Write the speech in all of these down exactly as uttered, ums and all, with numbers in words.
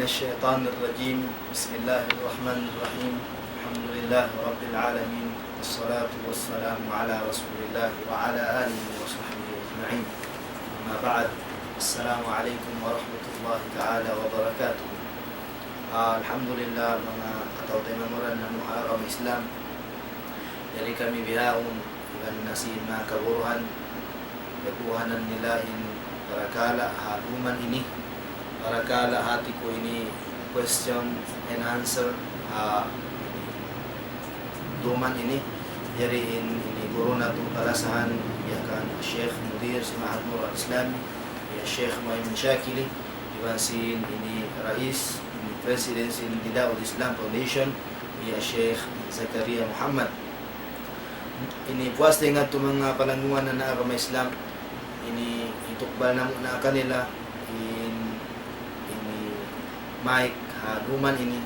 الشيطان الرجيم. بسم الله الرحمن الرحيم. الحمد لله رب العالمين، والصلاة والسلام على رسول الله وعلى آله وصحبه أجمعين. أما بعد، السلام عليكم ورحمة الله تعالى وبركاته. Ah, alhamdulillah, manga kataw-taymanghuran namu' ha agama Islam. Yari kami bihaun, iban na sin manga kaguruhan, pagkuhanan nila in parakala' ha duman ini, parakala' hati ku ini question and answer ha ini duman ini. Yari in ini guru natu' kalasahan, ya kan Sheikh Mudir sin Ma'had Nur Al-Islami, ya Sheikh Muaymin Shakili, iban sin ini Rais, ini President sin Nidaul Islam Foundation, ya Sheikh Zakaria Muhammad. Ini puas dayn ha manga palanggungan ha agama Islam, ini hitukbal namu' na kanila, in, ini mic ha duman ini,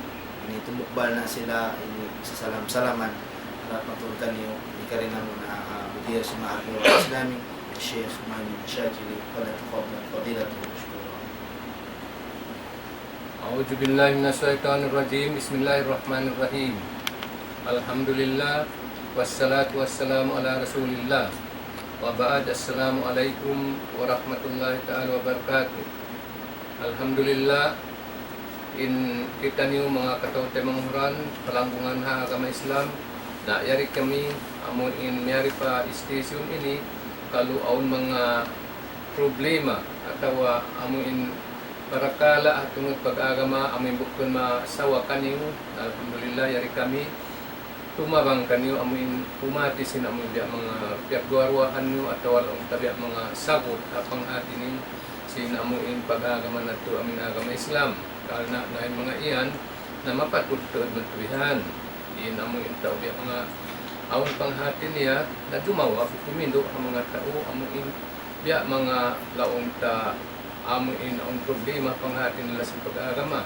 ini tumukbal na sila, ini sasalam-salaman. Harap maturkan niyu, ini kari namu' na, ah, Mudir sin Ma'had Nur Al-Islami, Sheikh Muaymin Shakili, فليتفضل فضيلته مشكورا. أعوذ بالله من الشيطان الرجيم. بسم الله الرحمن الرحيم. الحمد لله، والصلاة والسلام على رسول الله. وبعد، السلام عليكم ورحمة الله تعالى وبركاته. Alhamdulillah, in kitaniyu manga kataw-taymanghuran, palanggungan ha agama Islam, na yari kami, amu in miyari pa station ini, kalu awn manga problema, atawa amu in parakala' ha tungud pag-agama, amu in bukun masawa kaniyu, alhamdulillah, yari kami, tumabang kaniyu amu in humati sin amu in biya' manga piyagduwa-ruwahan niyu atawa laung ta biya' manga sagut ha panghati niyu sin amu in pag-agama natu' amu in agama Islam. Karna' na in manga yan na mapatut tuud matuwihan. In amu in tau biya' manga awn panghati niya na jumawab, kumindu' ha manga tau amu in biya' manga laung ta amu in awn problema panghati nila sin pag-agama.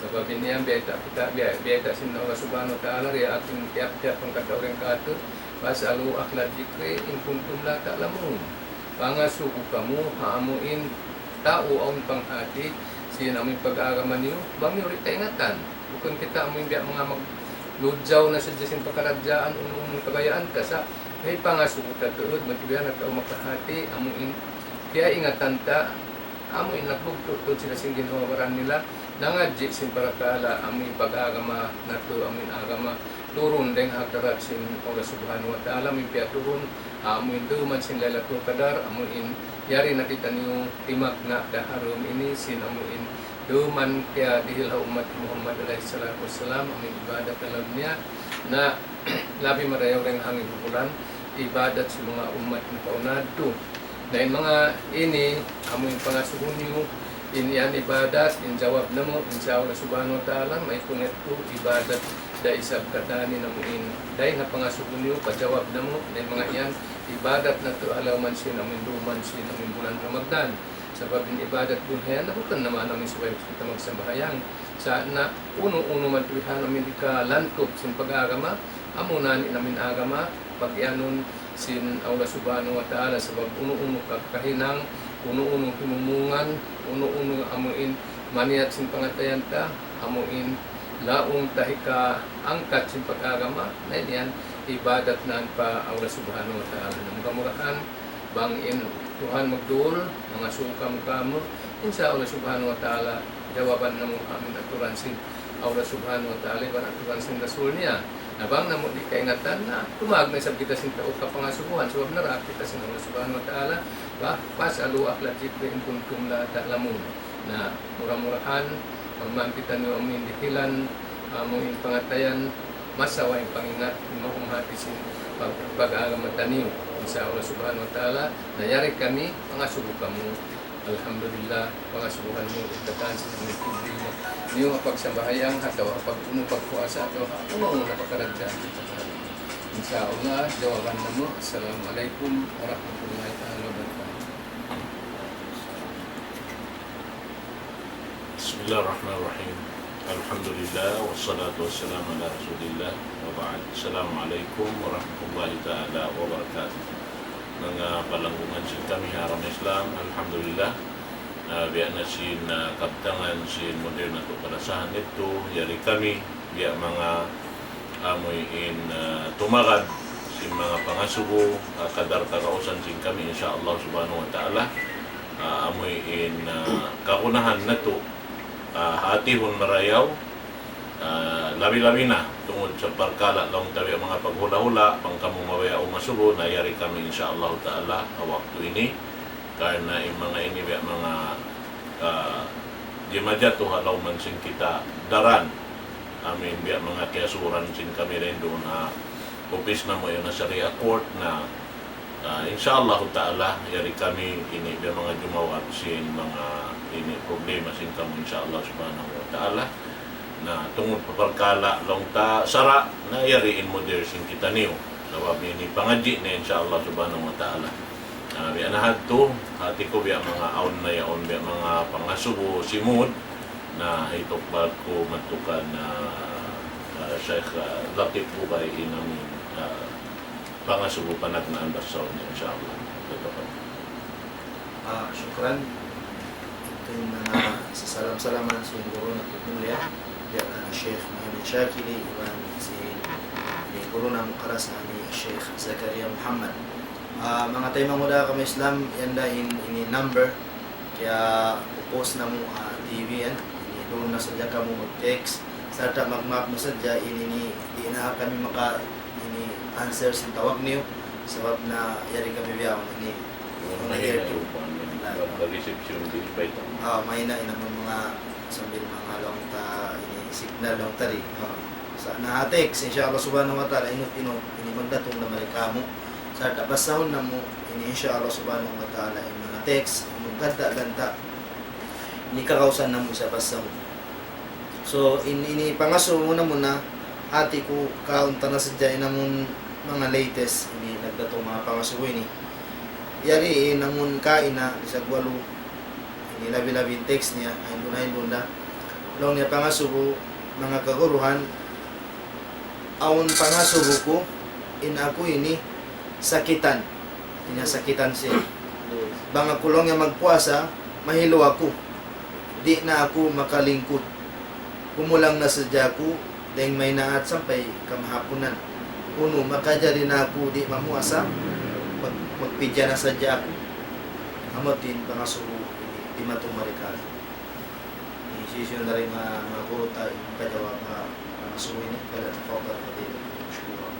Sabab ini yan, biyayta' kita, biya', biyayta' sin Allah Subhanahu wa Ta'ala, riyaak in tiyap-tiyap pangkatau dayn kātu', فاسألوا أهل الذكر إن كنتم لا تعلمون. Pangasubu kamu ha amu in tau awn panghati sin amu in pag-agama niyu, bang niyu di' kaingatan. Bukun kita amu in biya' manga magludjaw na sadja sin pakaradjaan, unu-unu in kabayaan ta sa', hay pangasubu ta tuud, matuwihan na tau makahati, amu in kiyaingatan ta, amu in nagbugtu' tuud sila sin ginhawa-baran nila, nangadji' sin parakala', amu in pag-agama natu', amu in agama turun dayn ha hadarat sin Allah Subhanahu wa Ta'ala, amu in piyaturun, amu in duman sin Laylatul Qadar, amu in yari na kitaniyu timagna' daharum ini sin amu in duman kiyadihil ha ummat Muhammad alayhi salatu wassalam, amu in ibadat ha lawm niya, na labi marayaw dayn ha hangibubulan, ibadat sin manga ummat nakauna yadtu. Na in manga ini, amu in pangasubu niyu, in yan ibadat, in jawab namu', insya Allah Subhanahu wa Ta'ala, mayta' yadtu ibadat da isab katan in amu in, dayn ha pangasubu niyu, pajawab namu', na in manga yan, ibadat natu' ha lawm sin amu in duman sin amu in bulan Ramadan. Sabab in ibadat duun ha yan, na bukun na man amu in subay kita magsambahayang. Sa' na unu-unu man tuwihan amu in hikalantup sin pag-agama, amuna in amu in agama, pag-iyanun sin Allah Subhanahu wa Ta'ala, sabab unu-unu ka-, kahinang, unu-unu himumungan, unu-unu amu in maniyat sin pangatayan ta, amu in laung ta hikaangkat sin pag-agama, na in yan ibadat na pa Allah Subhanahu wa Ta'ala. Na mura-murahan, bang in Tuhan magdul, mangasubu kamu, insya Allah Subhanahu wa Ta'ala, jawaban namu' amu in aturan sin Allah Subhanahu wa Ta'ala, iban aturan sin Rasul niya. Na bang namu' di' kaingatan na, tumawag na isab kita sin tau kapangasubuhan, sabab naraak kita sin Allah Subhanahu wa Ta'ala, ba, فاسألوا أهل الذكر إن كنتم لا تعلمون. Na mura-murahan, bang man kitaniyu amu in dihilan, amu in pangatayan, masawa in pangingat, mahumati sin pag-, pag-agama taniyu. Insya Allah Subhanahu wa Ta'ala, na yari kami, pangasubu kamu. Alhamdulillah, pangasubuhan niyu, in katan sin amu in problema niyu, ha pagsambahayang, atawa ha pag-unu, pagpuasa, atawa ha unu-unu na pakaradjaan kita. Insya Allah, jawaban namu'. Assalamu alaykum warahmatullahi ta'ala wabarakatuh. بسم الله الرحمن الرحيم. الحمد لله والصلاة والسلام على رسول الله وبعد. السلام عليكم ورحمة الله تعالى وبركاته. Manga palanggungan sin kami ha agama Islam, alhamdulillah. Ah, biya' na sin, ah, kabtangan sin mudir natu' kalasahan yadtu, yari kami, biya' manga amuin, ah, tumagad sin manga pangasubu, ah, kadar kagausan sin kami, insya Allah subhanahu wa ta'ala. Ah, amuin, ah, kagunahan natu', ah, hatihun marayaw, ah, labi-labi na tungud sa parkala' laung ta biya' manga paghula'-hula', bang kamu mabaya' umasubu, na yari kami, insya Allah ta'ala, ha waktu ini. Karna' in manga ini biya' manga, ah, di' majatu ha lawm sin kita daran. Amuin biya' manga kiyasuran sin kami dayn duun ha upis namu' yan ha Sharia Court na, ah, insya Allah ta'ala, yari kami ini biya' manga jumawab sin manga ini problema sin kamu, insya Allah subhanahu wa ta'ala. Na tungud pa parkala' laung ta sara', na yari in mudir sin kitaniyu. Sabab ini pangadji' na, insya Allah subhanahu wa ta'ala. Ah, biya' na hadtu, hati ku biya' manga awn na yaun, biya' manga pangasubu simud, na hitukbal ku matukan, ah, ah, Sheikh, ah, Latif Bugay in amuin, ah, pangasubu panagnaan basahun niya, insya Allah. Tutukan. Ah, shukran. Ito in manga sasalam-salaman sin guru natu' mulia, biya' kan Sheikh Muhammad Shakili, iban sin guru namu' kalasahan hi Sheikh Zakaria Muhammad. Ah, manga taymanghud ha agama Islam, yan da in, ini number, kiya-post namu' ha T V yan. Ini duun na sadja kamu mag-text. Sarta' magmaap na sadja, ini, ini, di' na kami maka, ini answer sin tawag niyu. Sabab na yari kami biya' ini, Mahina in kuwan, in reception di' pa ito. Ah, mahina in amun manga sambil manga laung ta ini signal laung ta di. Ah. Sa' na text, insya Allah subhanahu wa ta'ala, inut-inut, ini magdatung na mari kamu. Sa' ta basahun namu', ini insya Allah subhanahu wa ta'ala, in manga text, amun ganta' ganta', ini kagausan namu' sa' basahun. So, in, ini pangasubu muna-muna, hati ku kaun ta na sadja in amun manga latest, ini nagdatung manga pangasubu ini. Yari in amun kaina, bisag walu, ini labi-labi in text niya, hainbun-hainbun da. Laung niya pangasubu, manga kaguruhan, awn pangasubu ku, in aku ini sakitan. Ini sakitan siya. Bang aku laung niya magpuasa, mahilu aku. Di' na aku makalingkud. Kumulang na sadja aku, dayng maynaat sampay kamahapunan. Unu, makajari na aku di' mamuasa, mag-, magpidya na sadja aku. Amu in pangasubu, di' matumari ka. Ini session na rin nga, nga guru ta, kajawab nga pangasubu ini, kaya tafadal, fadila, shukran.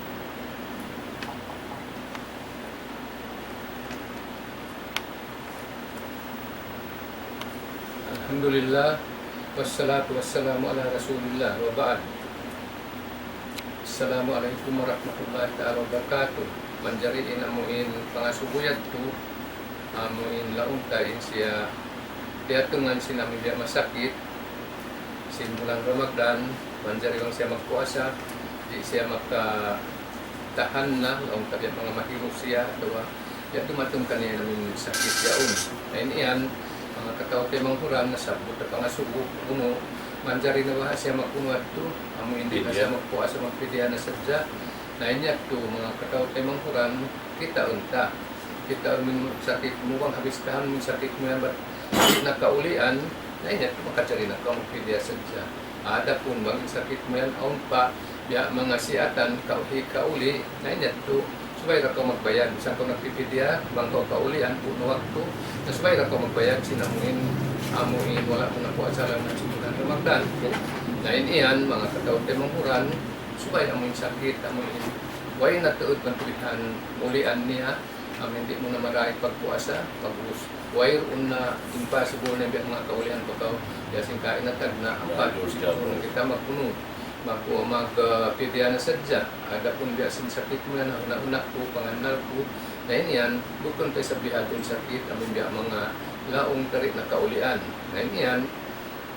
Alhamdulillah, wassalatu wassalamu ala rasulillah, wa ba'd. Assalamu alaykum warahmatullahi ta'ala wabarakatuh. Manjari in amu in pangasubu yadtu, amu in laung ta in siya diyatungan sin amu in biya' masakit, sin bulan Ramadan, manjari bang siya magpuasa, di' siya maka tahan na, laung ta biya' manga mahilu siya, atawa, ya, dumatung kaniya in amu in sakit yaun. Na in yan, manga kataw-taymanghuran, nasabbut na pangasubu, unu, manjari na baha' siya mag-unu yadtu, amu in di' na siya magpuasa, magpidya na sadja. Na in yadtu, manga kataw-taymanghuran, kitaun ta. Kitaun mu in sakit mu, bang habistahan mu in sakit mu yan, bat di' na kaulian, na in yadtu makajari na kaw magpidya sadja. Adapun bang in sakit mu yan awn pa, biya' manga siyatan, kaw-, hikauli, na in yadtu, subay da kaw magbayad. Misan kaw nagpipidya, bang kaw kaulian, unu waktu, na subay da kaw magbayad sin amu in, amu in wala' mu napuasa ha lawm sin bulan Ramadan. Na in yan, manga kataw-taymanghuran, subay amu in sakit, amu in way na tuud pagtulihan, ulian niya, amu in di' mu na marayaw pagpuasa, pag-us. Wayruun na, impossible na biya' manga kaulian pa kaw, biya' sin kain na tagna', ampa, kita mag-unu, mag-, mag-, ah, pidya na sadja. Adapun biya' sin sakit mu yan, nauna-una ku, pangannal ku, na in yan, bukun pa isab biya' ha yan sakit, amu in biya' manga laung ta di' na kaulian. Na in yan,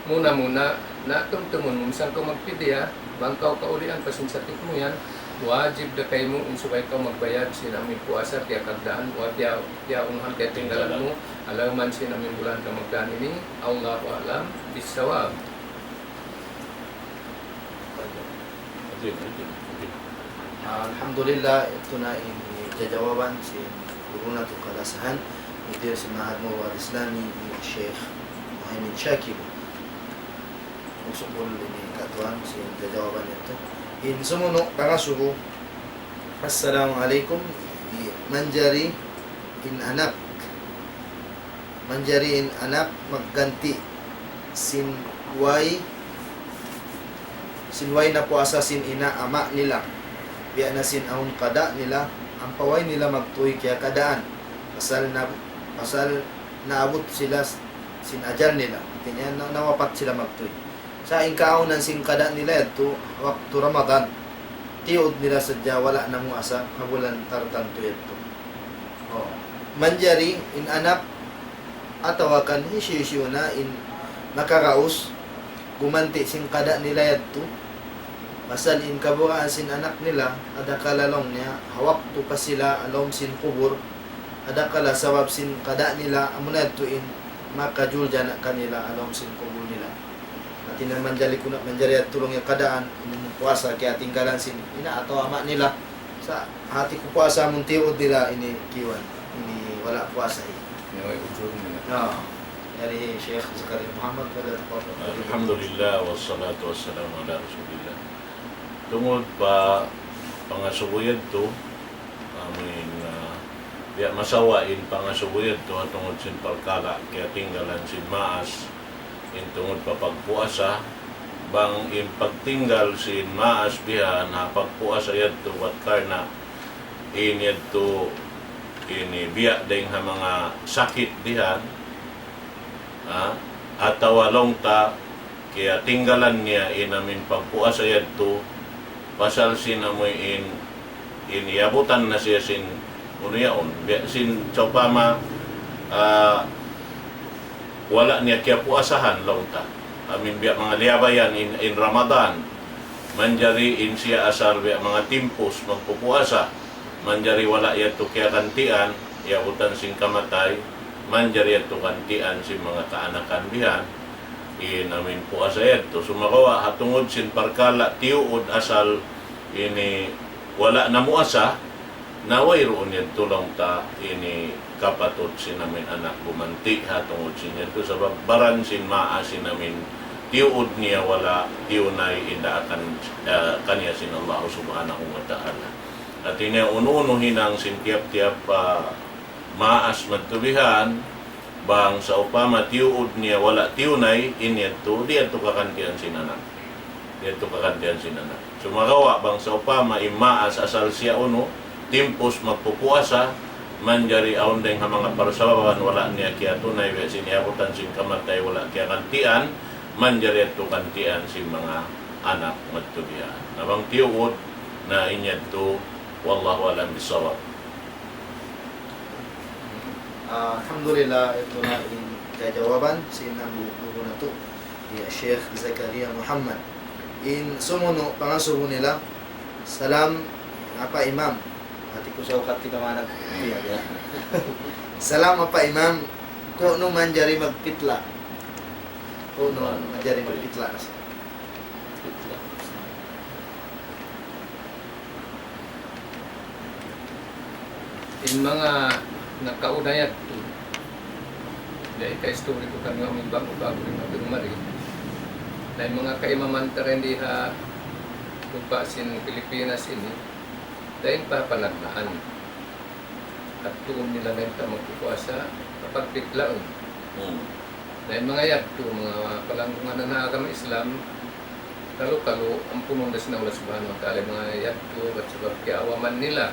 muna-muna, na tumtumun mu, misan kaw magpidya, bang kaw kaulian pa sin sakit mu yan, wajib da kaymu in subay kaw magbayad sin amu in puasa, kiyakagdaan, wa kiya-, kiyaunuhan, kiyatinggalan mu, ha lawm sin amu in bulan Ramadan ini, Allahu a'lam bissawab. Ah, alhamdulillah, yadtu na in jawaban sin guru natu' kalasahan, mudir sin Ma'had Marwa Al-Islami, Sheikh من شاكر. Magsukul ini katuan sin jawaban yadtu. In sumunu', pangasubu. Assalamu alaykum. I-, manjari in anak. Manjari in anak magganti' sin way, sin way napuasa sin ina' ama' nila. Biya' na sin awn kada' nila, ampa way nila magtuy kiyakadaan. Pasal na, pasal naabut sila sin ajal nila. Hati niya, na-, nawapat sila magtuy. Sa' in kaawnan sin kada' nila yadtu, waktu Ramadan, tiyuud nila sadja wala' namuasa, ha bulan tartantu yadtu. Oh. Manjari in anak, atawa kan hisiyu-siyu na in makaraus, gumanti' sin kada' nila yadtu, pasal in kaburaan sin anak nila, adakala laung niya, ha waktu pa sila ha lawm sin kubul, adakala sabab sin kada' nila, amuna yadtu in makajulja na kanila ha lawm sin kubul nila. Hati niya manjari kunu', manjari yadtu laung niya kadaan, in puasa kiyatinggalan sin ina' atawa ama' nila. Sa' hati ku puasa amun tiyuud nila ini kiwan, ini wala' puasa ini. Ini way ujur nila. Na, dari Sheikh Zakaria Muhammad, pada taqabbal. Alhamdulillah, wassalatu wassalamu ala rasulillah. Tungud pa pangasubu yadtu, amin, ah, biya' masawa in pangasubu yadtu, tungud sin parkala' kiyatinggalan sin maas, in tungud pa pagpuasa, bang in pagtinggal sin maas bihan ha pagpuasa yadtu, bat karna' in yadtu ini biya' dayng ha manga sakit bihan, ha? Atawa laung ta, kiyatinggalan niya in amin pagpuasa yadtu, pasal sin amuin, in iyabutan na siya sin unu yaun, biya' sin sawpama, ah, wala' niya kiyapuasahan laung ta. Amin biya' manga liyabayan in, in Ramadan, manjari in siya asal biya' manga timpus magpupuasa, manjari wala' yadtu kiyagantian, iyabutan sin kamatay, manjari yadtu gantian sin manga kaanakan bihan, in amin puasa yadtu. Sumagawa' ha tungud sin parkala' tiyuud asal ini wala' namuasa, na wayruun yadtu laung ta ini kapatut sin amin anak gumanti' ha tungud sin yadtu, sabab baran sin maas sin amin tiyuud niya wala' tiyunay in daakan, eh, kaniya sin Allah Subhanahu wa Ta'ala. Hati niya unu-unu hinang sin tiyap-tiyap, ah, maas madtu bihan, bang sawpama tiyuud niya wala' tiyunay, in yadtu, di' yadtu kagantian sin anak. Di' yadtu kagantian sin anak. Sumagawa' bang sawpama in maas asal siya unu, timpus magpupuasa, manjari awn dayng ha manga parsababan wala' niya kiyatunay, biya' sin iyabutan sin kamatay wala' kiyagantian, manjari yadtu gantian sin manga anak madtu bihan. Na bang tiyuud, na in yadtu, wallahu a'lam bissawab. Ah, alhamdulillah, yadtu na in kajawaban sin amu guru natu', ya Sheikh Zakaria Muhammad. In sumunu', pangasubu nila, salam, apa Imam? Hati ku sa ukat kita manag. Iya, iya. Salam, apa Imam? Ku'nu manjari magpitla'? Ku'nu manjari magpitla' na siya? In manga nakauna yadtu, dayn ha istorya ku kaniyu amu in bang-, ba'gu rin mabirumari. Na in manga kaimaman ta dayn di ha lupa' sin Pilipinas ini, dayn pa panagnaan. Adtuun nila na in ta magpupuasa, kapagpitlaun. Hmm. Na in manga yadtu, manga palanggungan na agama Islam, kalu-kalu ampunun da sin Allah Subhanahu wa Ta'ala in manga yadtu, bat sabab kiyaawaman nila.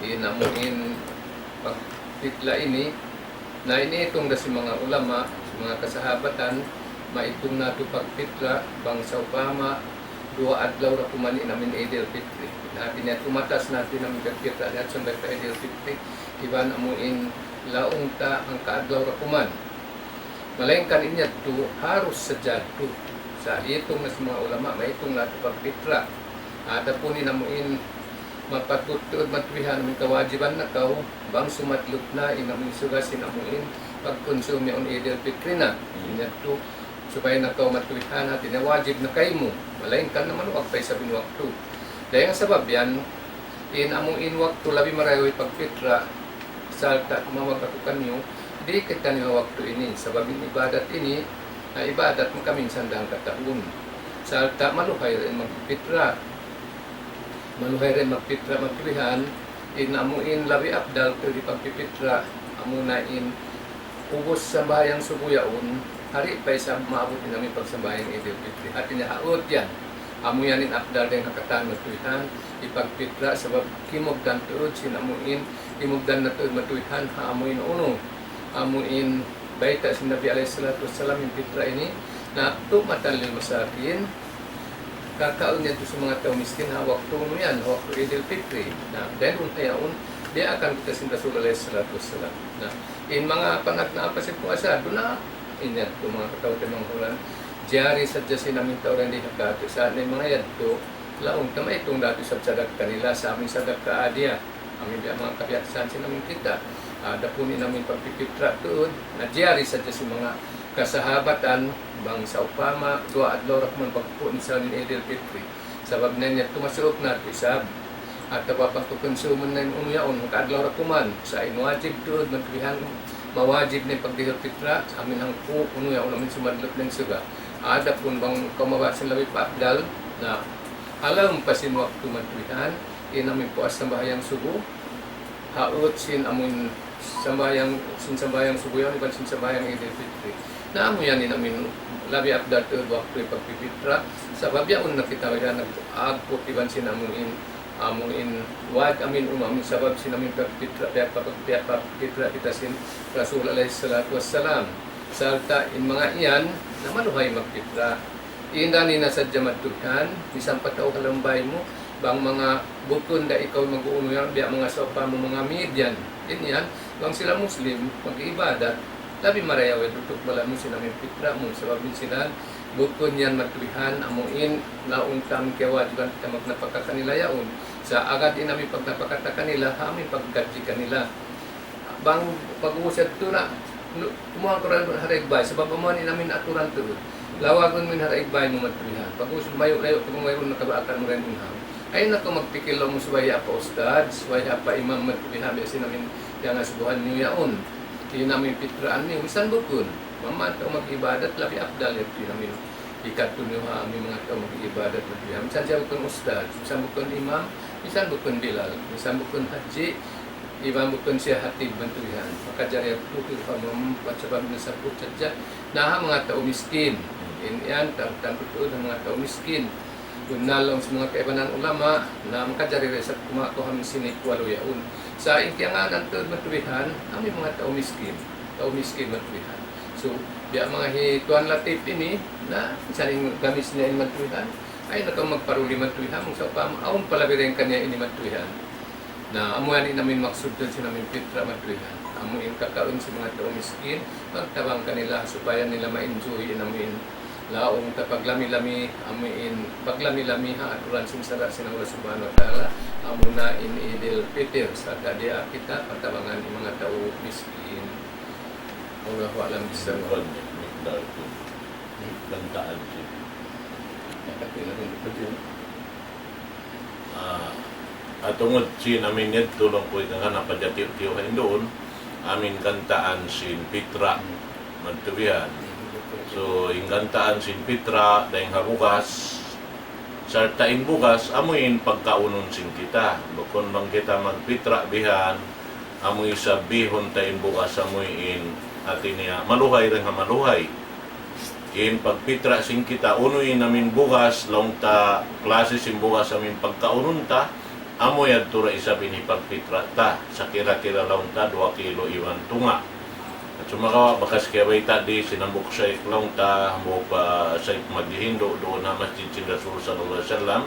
In amu in pagpitla' ini, na iniitung da sin manga ulama, sin manga kasahabatan, maitung natu' pagpitla', bang sawpama, duwa adlaw ra kuman in amu in Eid al-Fitri. Na, hati niya tumatas na in amu in pagpitla' niya, sampay pa Eid al-Fitri, iban amu in laung ta hangka adlaw ra kuman. Malayngkan in yadtu, harus sadja yadtu. Sa' itung na sin manga ulama, maitung natu' pagpitla'. Adapun in amu in mapatut tuud matuwihan amu in kawajiban na kaw, bang sumadlup na in amu in suga sin amu in pagkunsum yaun Eid al-Fitri na. Hmm. In yadtu, subay na kaw matuwihan, hati niya wajib na kaymu. Malayngkan na manuwag pa isab in waktu. Dayn ha sabab yan, in amu in waktu labi marayaw pagpitla', sarta' tumawag aku kaniyu, Di' kitaniyu ha waktu ini, sabab in ibadat ini, na ibadat makaminsan dayn ha katahun. Sarta' maluhay da in magpipitra. Maluhay da in magpipitra, matuwihan, in amu in labi afdal tuud in pagpipitra, amuna in ubus sambahayang subu yaun, hari pa isab maabut in amu in pagsambahayang Idil Fitri. Hati niya ha ut yan. Amu yan in afdal dayn ha katan, matuwihan, in pagpitra, sabab kimugdan tuud sin amu in, kimugdan na tuud, matuwihan, ha amu in unu, amu in bayta' sin Nabi alayhi salatu wassalam, in pitra ini, na tu'matan lil masakin, kakaun niya tu sin manga tau miskin, ha waktu unu yan, ha waktu Idil Fitri. Na, dayn duun ha yaun, diyaak kita sin Rasul alayhi salatu wassalam. Na, in manga panagnaan pa sin puasa, duun na, in yan, tu manga kataw-taymanghuran, jari sadja sin amu in tau dayn di ha katu', sa' in manga yadtu, laung ta maitung da isab sadakka nila, sa' amu in sadakka adiyah. Amu in biya' manga kabiyaksahan sin amu in kita. Adapun in amu in pagpipitra tuud, na jari sadja sin manga kasahabatan, bang sawpama, duwa adlaw ra kuman pagpupun sa' in Idil Fitri. Sabab na niya tumasuuk na tu isab. Atawa pagkukonsumun na in unu yaun, makaadlaw ra kuman. Sa' in wajib tuud, matuwihan, mawajib na in pagdihil pitra, amu in hangpu', unu yaun, amu in sumadlup na in suga. Adapun bang kaw mabaya' sin labi pa afdal, na ha lawm pa sin waktu, matuwihan, in amu in puas sambahayang subu, ha ut sin amu in sambahayang, sin sambahayang subu yaun, iban sin sambahayang Idil Fitri. Na amu yan in amu in labi afdal tuud waktu in pagpipitra. Sabab yaun na kita yan nag-agput iban sin amu in, amu in wad-, amu in um-, amu in sabab sin amu in pagpipitra, piyagpa-, piyagpapitra kita sin Rasul alayhi salatu wassalam. Sarta' in manga yan, na maluhay magpitra. Inda nila sadja, matuwihan, misan pa tau ha lawm bāy mu, bang manga bukun da ikaw mag-uunu yan, biya' manga sawpama manga maid yan. In yan, bang sila Muslim, mag-iibadat, labi marayaw yadtu, tukbalan mu sin amu in pitra mu, sabab in sila, bukun yan, matuwihan, amu in, laung ta amu in kiyawajiban kita magnapaka kanila yaun. Sa' agad in amu in pagnapaka ta kanila, ha amu in paggadji kanila. Bang pag-ubus yadtu na, nu-, kumuha' kaw da ha daig bāy, sabab amu in amu in aturan tuud. Lawagun mu in ha daig bāy mu, matuwihan. Pag-ubus mayu'-layu' kaw, wayruun na kabaakan mu dayn duun ha. Ayaw na kaw magpikil laung mu subay ha pa ustadz, subay ha pa imam, matuwihan, biya' sin amu in piyangasubuhan niyu yaun. Di' na amu in pitraan niyu, misan bukun. Manga tau mag-ibadat, labi afdal yadtu in amu in hikadtu niyu ha amu in manga tau mag-ibadat, matuwihan. Misan siya bukun ustadz, misan bukun imam, misan bukun bilal, misan bukun hadji, iban bukun siya hatib, matuwihan. Makajari yadtu, tuud pa mampat sabab nasabbut sadja. Na ha manga tau miskin. In yan, tan-, tantu tuud ha manga tau miskin. Bunnal laung sin manga kaibanan ulama, na makajari da isab kumawa' kaw ha amu in sinip walu yaun. Sa' in kiyangānan tuud, matuwihan, amu in manga tau miskin. Tau miskin, matuwihan. So, biya' manga hi Tuan Latif ini, na, misan in gamis niya ini, matuwihan, ayaw na kaw magparuli, matuwihan, bang sawpama awn pa labi dayn kaniya ini, matuwihan. Na, amu yan in amu in maksud tuud sin amu in pitra, matuwihan. Amu in kakaun sin manga tau miskin, pagtabang kanila supaya nila ma-enjoy in amu in laung ta paglami-lami, amu in paglami-lami ha aturan sin sara' sin Allah Subhanahu wa Ta'ala, amuna in Idil Fitr, sarta' diyaak kita patabangan in manga tau miskin. Wallahu a'lam bissawab. Gantaan sin. Ah, ha tungud sin amu in yadtu laung ku, ikaw na pajati tiyu ha induun, amu in gantaan sin pitra, matuwihan. So, in gantaan sin pitra, dayn ha bugas, sarta' in bugas, amu in pagkaunun sin kita. Bukun bang kita magpitra bihan, amu isab bihun ta in bugas, amu in hati niya, maluhay dayn ha maluhay. In pagpitra sin kita, unu in amu in bugas, laung ta klasi sin bugas amu in pagkaunun ta, amu yadtu ra isab in hipagpitra ta, sakira-kira laung ta duwa kilo iban tunga'. At sumagawa', bakas kiyabayta' di sin hambuuk shaykh laung ta, hambuuk pa shaykh maghihindu' duun ha masjid sin Rasul sallallahu alayhi wasallam,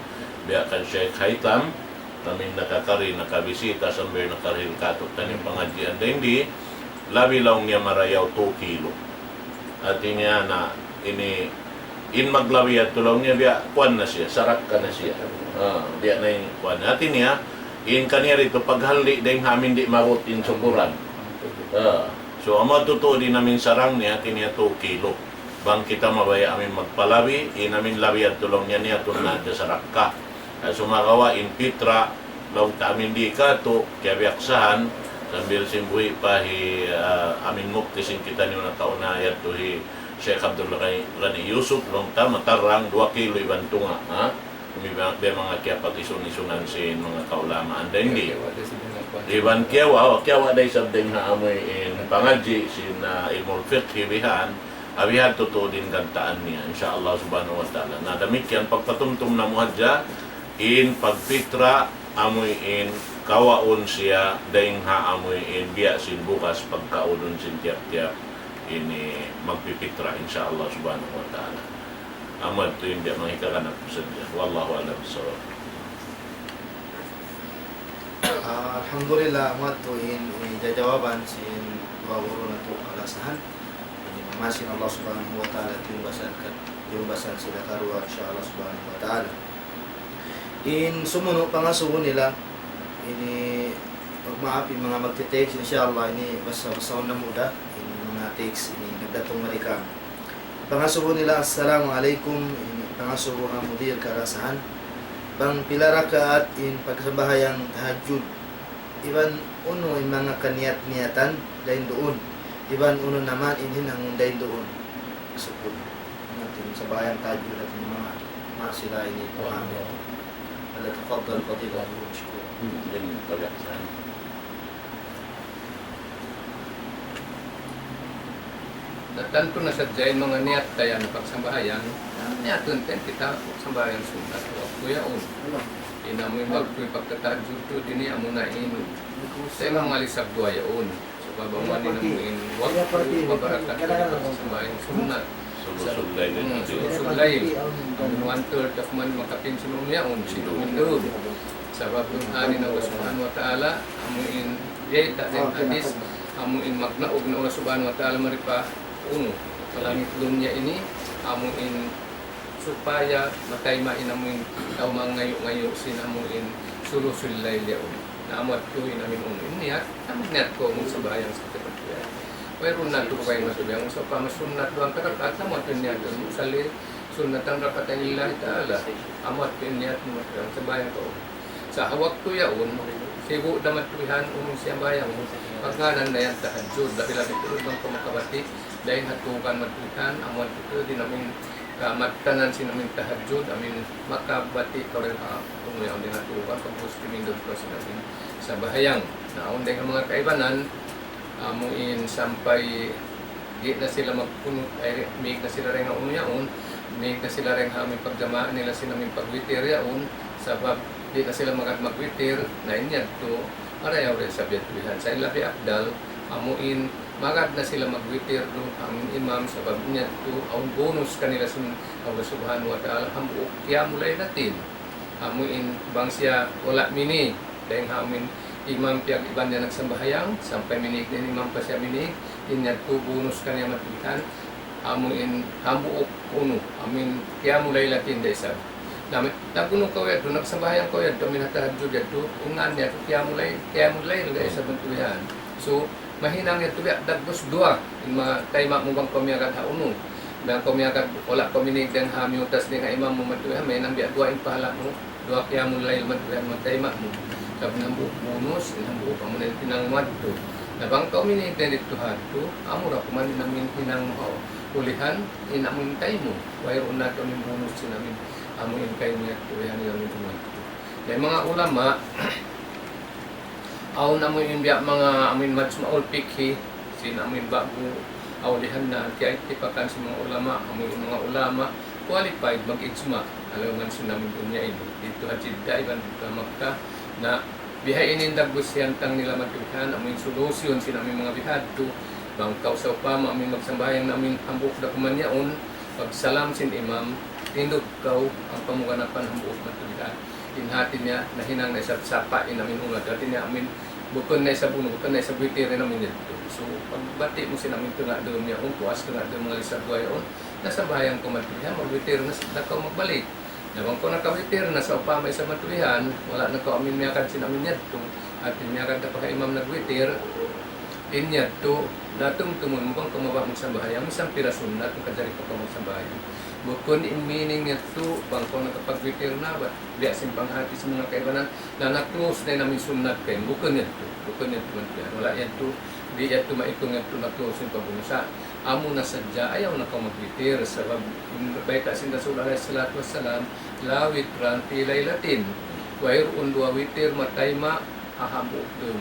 biya' kan Shaykh Haytham, amu in nakakari, nakabisita, sambil nakarihil kātu'niyu pangadjian dayn di, labi laung niya marayaw two kilo. Hati niya na ini, in maglabi yadtu laung niya biya' kuwan na siya, sarakka na siya. Ah, biya' na in kuwan. Hati niya, in kaniya ditu paghalli' dayn ha amu in di' maabut in sukuran. Ah, so, amu tuud in amu in sarang niya, hati niya two kilo. Bang kita mabaya' amu in magpalabi, in amu in labi yadtu laung niya, niya tuud na hadja sarakka. Ah, sumagawa' in pitra, laung ta amu in di' kātu', kiyabiyaksahan, Sambil sin buhi' pa hi, ah, amin mufti sin kitaniyu nakauna yadtu hi Sheikh Abdul Ghani, Ghani Yusuf, laung ta matarrang duwa kilo iban tunga', ha? Biya', biya' manga kiyapag-isun-isunan sin manga kaulamaan dayn di. Iban kiyawa', kiyawa' da isab dayn ha amuin pangadji' sin, ah, ilmul fiqh bihan, ah, bihan tuud in gantaan niya, insya Allah subhanahu wa ta'ala. Na damikkiyan pagpatumtum namu' hadja, in pagpitra amuin kawaun siya dayn ha amuin biya' sin bugas pagkaunun sin tiyap-tiyap ini magpipitra, insya Allah subhanahu wa ta'ala. Amu yadtu in biya' manga hikaganap sadja. Wallahu a'lam bissawab. Ah, alhamdulillah, amu yadtu in, in jawaban sin duwa guru natu' kalasahan. Ini mamasin Allah subhanahu wa ta'ala, tiyumbasan ka, tiyumbasan sila karuwa, insya Allah subhanahu wa ta'ala. In sumunu' pangasubu nila, ini, magmaap in manga magte-text, insya Allah, ini basa-basahun namu' da, ini manga text, ini nagdatung mari kami. Pangasubu nila, "Assalamu alaykum," ini pangasubu ha mudir kalasahan. Bang pila rakaat in pagsambahayang tahajjud. Iban unu in manga kaniyat-niyatan dayn duun. Iban unu naman in hinangun dayn duun. Sukul. Natin sa bayan tayo natin manga masila ini po kami. Wala tafaddal fadilah. Hmm, yan, bagay sa Natantu na sadja in manga niyat ta yan pagsambahayang, niyatun ten kita pagsambahayang sunnat waktu yaun. In amu in waktu pagtatahajjud tuud ini amuna in sa manga lisag duwa yaun. Sabab amu ini amu in waktu mabarakat in pagsambahayang sunnat. Sulusul layl. Hmm, sulusul layl. Amu in one third of man makapin sin yaun, sin duun. Sabab duun in Allah Subhanahu wa Ta'ala, amu in biyayta' dayn ha hadis, amu in magnaug in Allah Subhanahu wa Ta'ala mari pa unu, pa langit dunya ini, amu in supaya matayma' in amu in tau mangayu'-ngayu' sin amu in sulusul layl yaun. Na amu yadtu in amu in unu in niyat, amu in niyat kaw magsambahayang sa tipat niya. Wayruun natu' kay magsambahayang, sawpama sunnat duwa rakaat, amu yadtu in niyat, usalli sunnatan rak'atayn lillahi ta'ala. Amu yadtu in niyat mu magsambahayang kaw. Sa' ha waktu yaun, sibu' da matuwihan unu in siyambahayang mu. Pagngānan na yan tahajjud, labi-labi tuud bang kaw makabati' dayn ha tukan matuwihan, amu yadtu tuud in amu in kamatanan sin amu in tahajjud, amu in makabati' kaw dayn ha unu yaun dayn ha tukan, pag'ubus timindug kaw sin amu in sambahayang. Na awn dayn ha manga kaibanan, amu in sampay di' na sila magkunut, ay, mīg na sila dayn ha unu yaun, mīg na sila dayn ha amu in pagjamaa nila sin amu in pagwitir yaun, sabab di' na sila magad magwitir, na in yadtu, marayaw da isab yadtu bihan. Sa' in labi afdal, amu in magad na sila magwitir duun ha amu in imam, sabab in yadtu, awn bonus kanila sin Allah Subhanahu wa Ta'ala, hambuuk qiyamul layl natin. Amu in bang siya wala' minīg dayn ha amu in imam piyag-iban niya nagsambahayang, sampay minīg na in imam pa siya minīg, in yadtu bonus kaniya matuwihan, amu in hambuuk unu, amu in qiyamul layl natin da isab. Na, nag-unu kaw yadtu, nagsambahayang kaw yadtu, amu in ha tahajjud yadtu, in ngān niya qiyamul layl, qiyamul layl da isab matuwihan. So, mahinang yadtu biya' dagbus duwa, in matayma' mu bang kaw miyagad ha unu. Bang kaw miyagad, wala' kaw minīg dayn ha miyutas dayn ha imam mu matuwihan, mahinang biya' duwa in pahala' mu, duwa qiyamul layl matuwihan matayma' mu. Sabab in hambuuk bonus, in hambuuk amu na in hinang mu yadtu. Na bang kaw minīg dayn didtu ha yadtu, amu ra kuman in amu in hinang mu ha ulihan, in amu in kaymu. Wayruun na tuud in bonus sin amu in, amu in kaymu yadtu, yan in amu in umatu. Na in manga ulama, awn amu in biya' manga amu in majma'ul fiqhi, sin amu in ba'gu, aulihan na, kiyaittipaqan sin manga ulama, amu in manga ulama, qualified mag-ijma', ha lawm sin amu in dunya ini. Didtu ha Jeddah, iban didtu ha Makkah, na bihaini in dagbus hiyantang nila matuwihan, amu in solution sin amu in manga bihadtu, bang kaw sawpama amu in magsambahayang na amu in hambuuk da kuman yaun, pagsalam sin imam, tindug kaw, in pamuganapan hambuuk matuwihan. In hati niya, nahinang na isab sapa' in amu in umat. Hati niya amu in, bukun na isab unu, bukun na isab witir in amu in yadtu. So, pagbati' mu sin amu in tunga' dum yaun, puas tunga' dum manga lisag duwa yaun, nasambahayang kaw matuwihan, magwitir na sa-, na kaw magbalik. Na bang kaw nakawitir na sawpama isab matuwihan, wala' na kaw amu in miyagad sin amu in yadtu, hati miyagad na kaw ha imam nagwitir, in yadtu, na tumtumun mu bang kaw mabaya' magsambahayang, misan pila sunnat, makajari pa kaw magsambahayang. Bukun in meaning yadtu, bang kaw nakapagwitir na, bat biya' sin panghati sin manga kaibanan, na na-close na in amu in sunnat kaymu. Bukun yadtu, bukun yadtu man yan. Wala' yadtu, di' yadtu maitung yadtu na-close in pag'ubus. Amu na sadja, ayaw na kaw magwitir, sabab in bayta' sin Rasul alayhi salatu wassalam, لا وتران في ليلة, wayruun duwa witir matay ma ha hambuuk dum.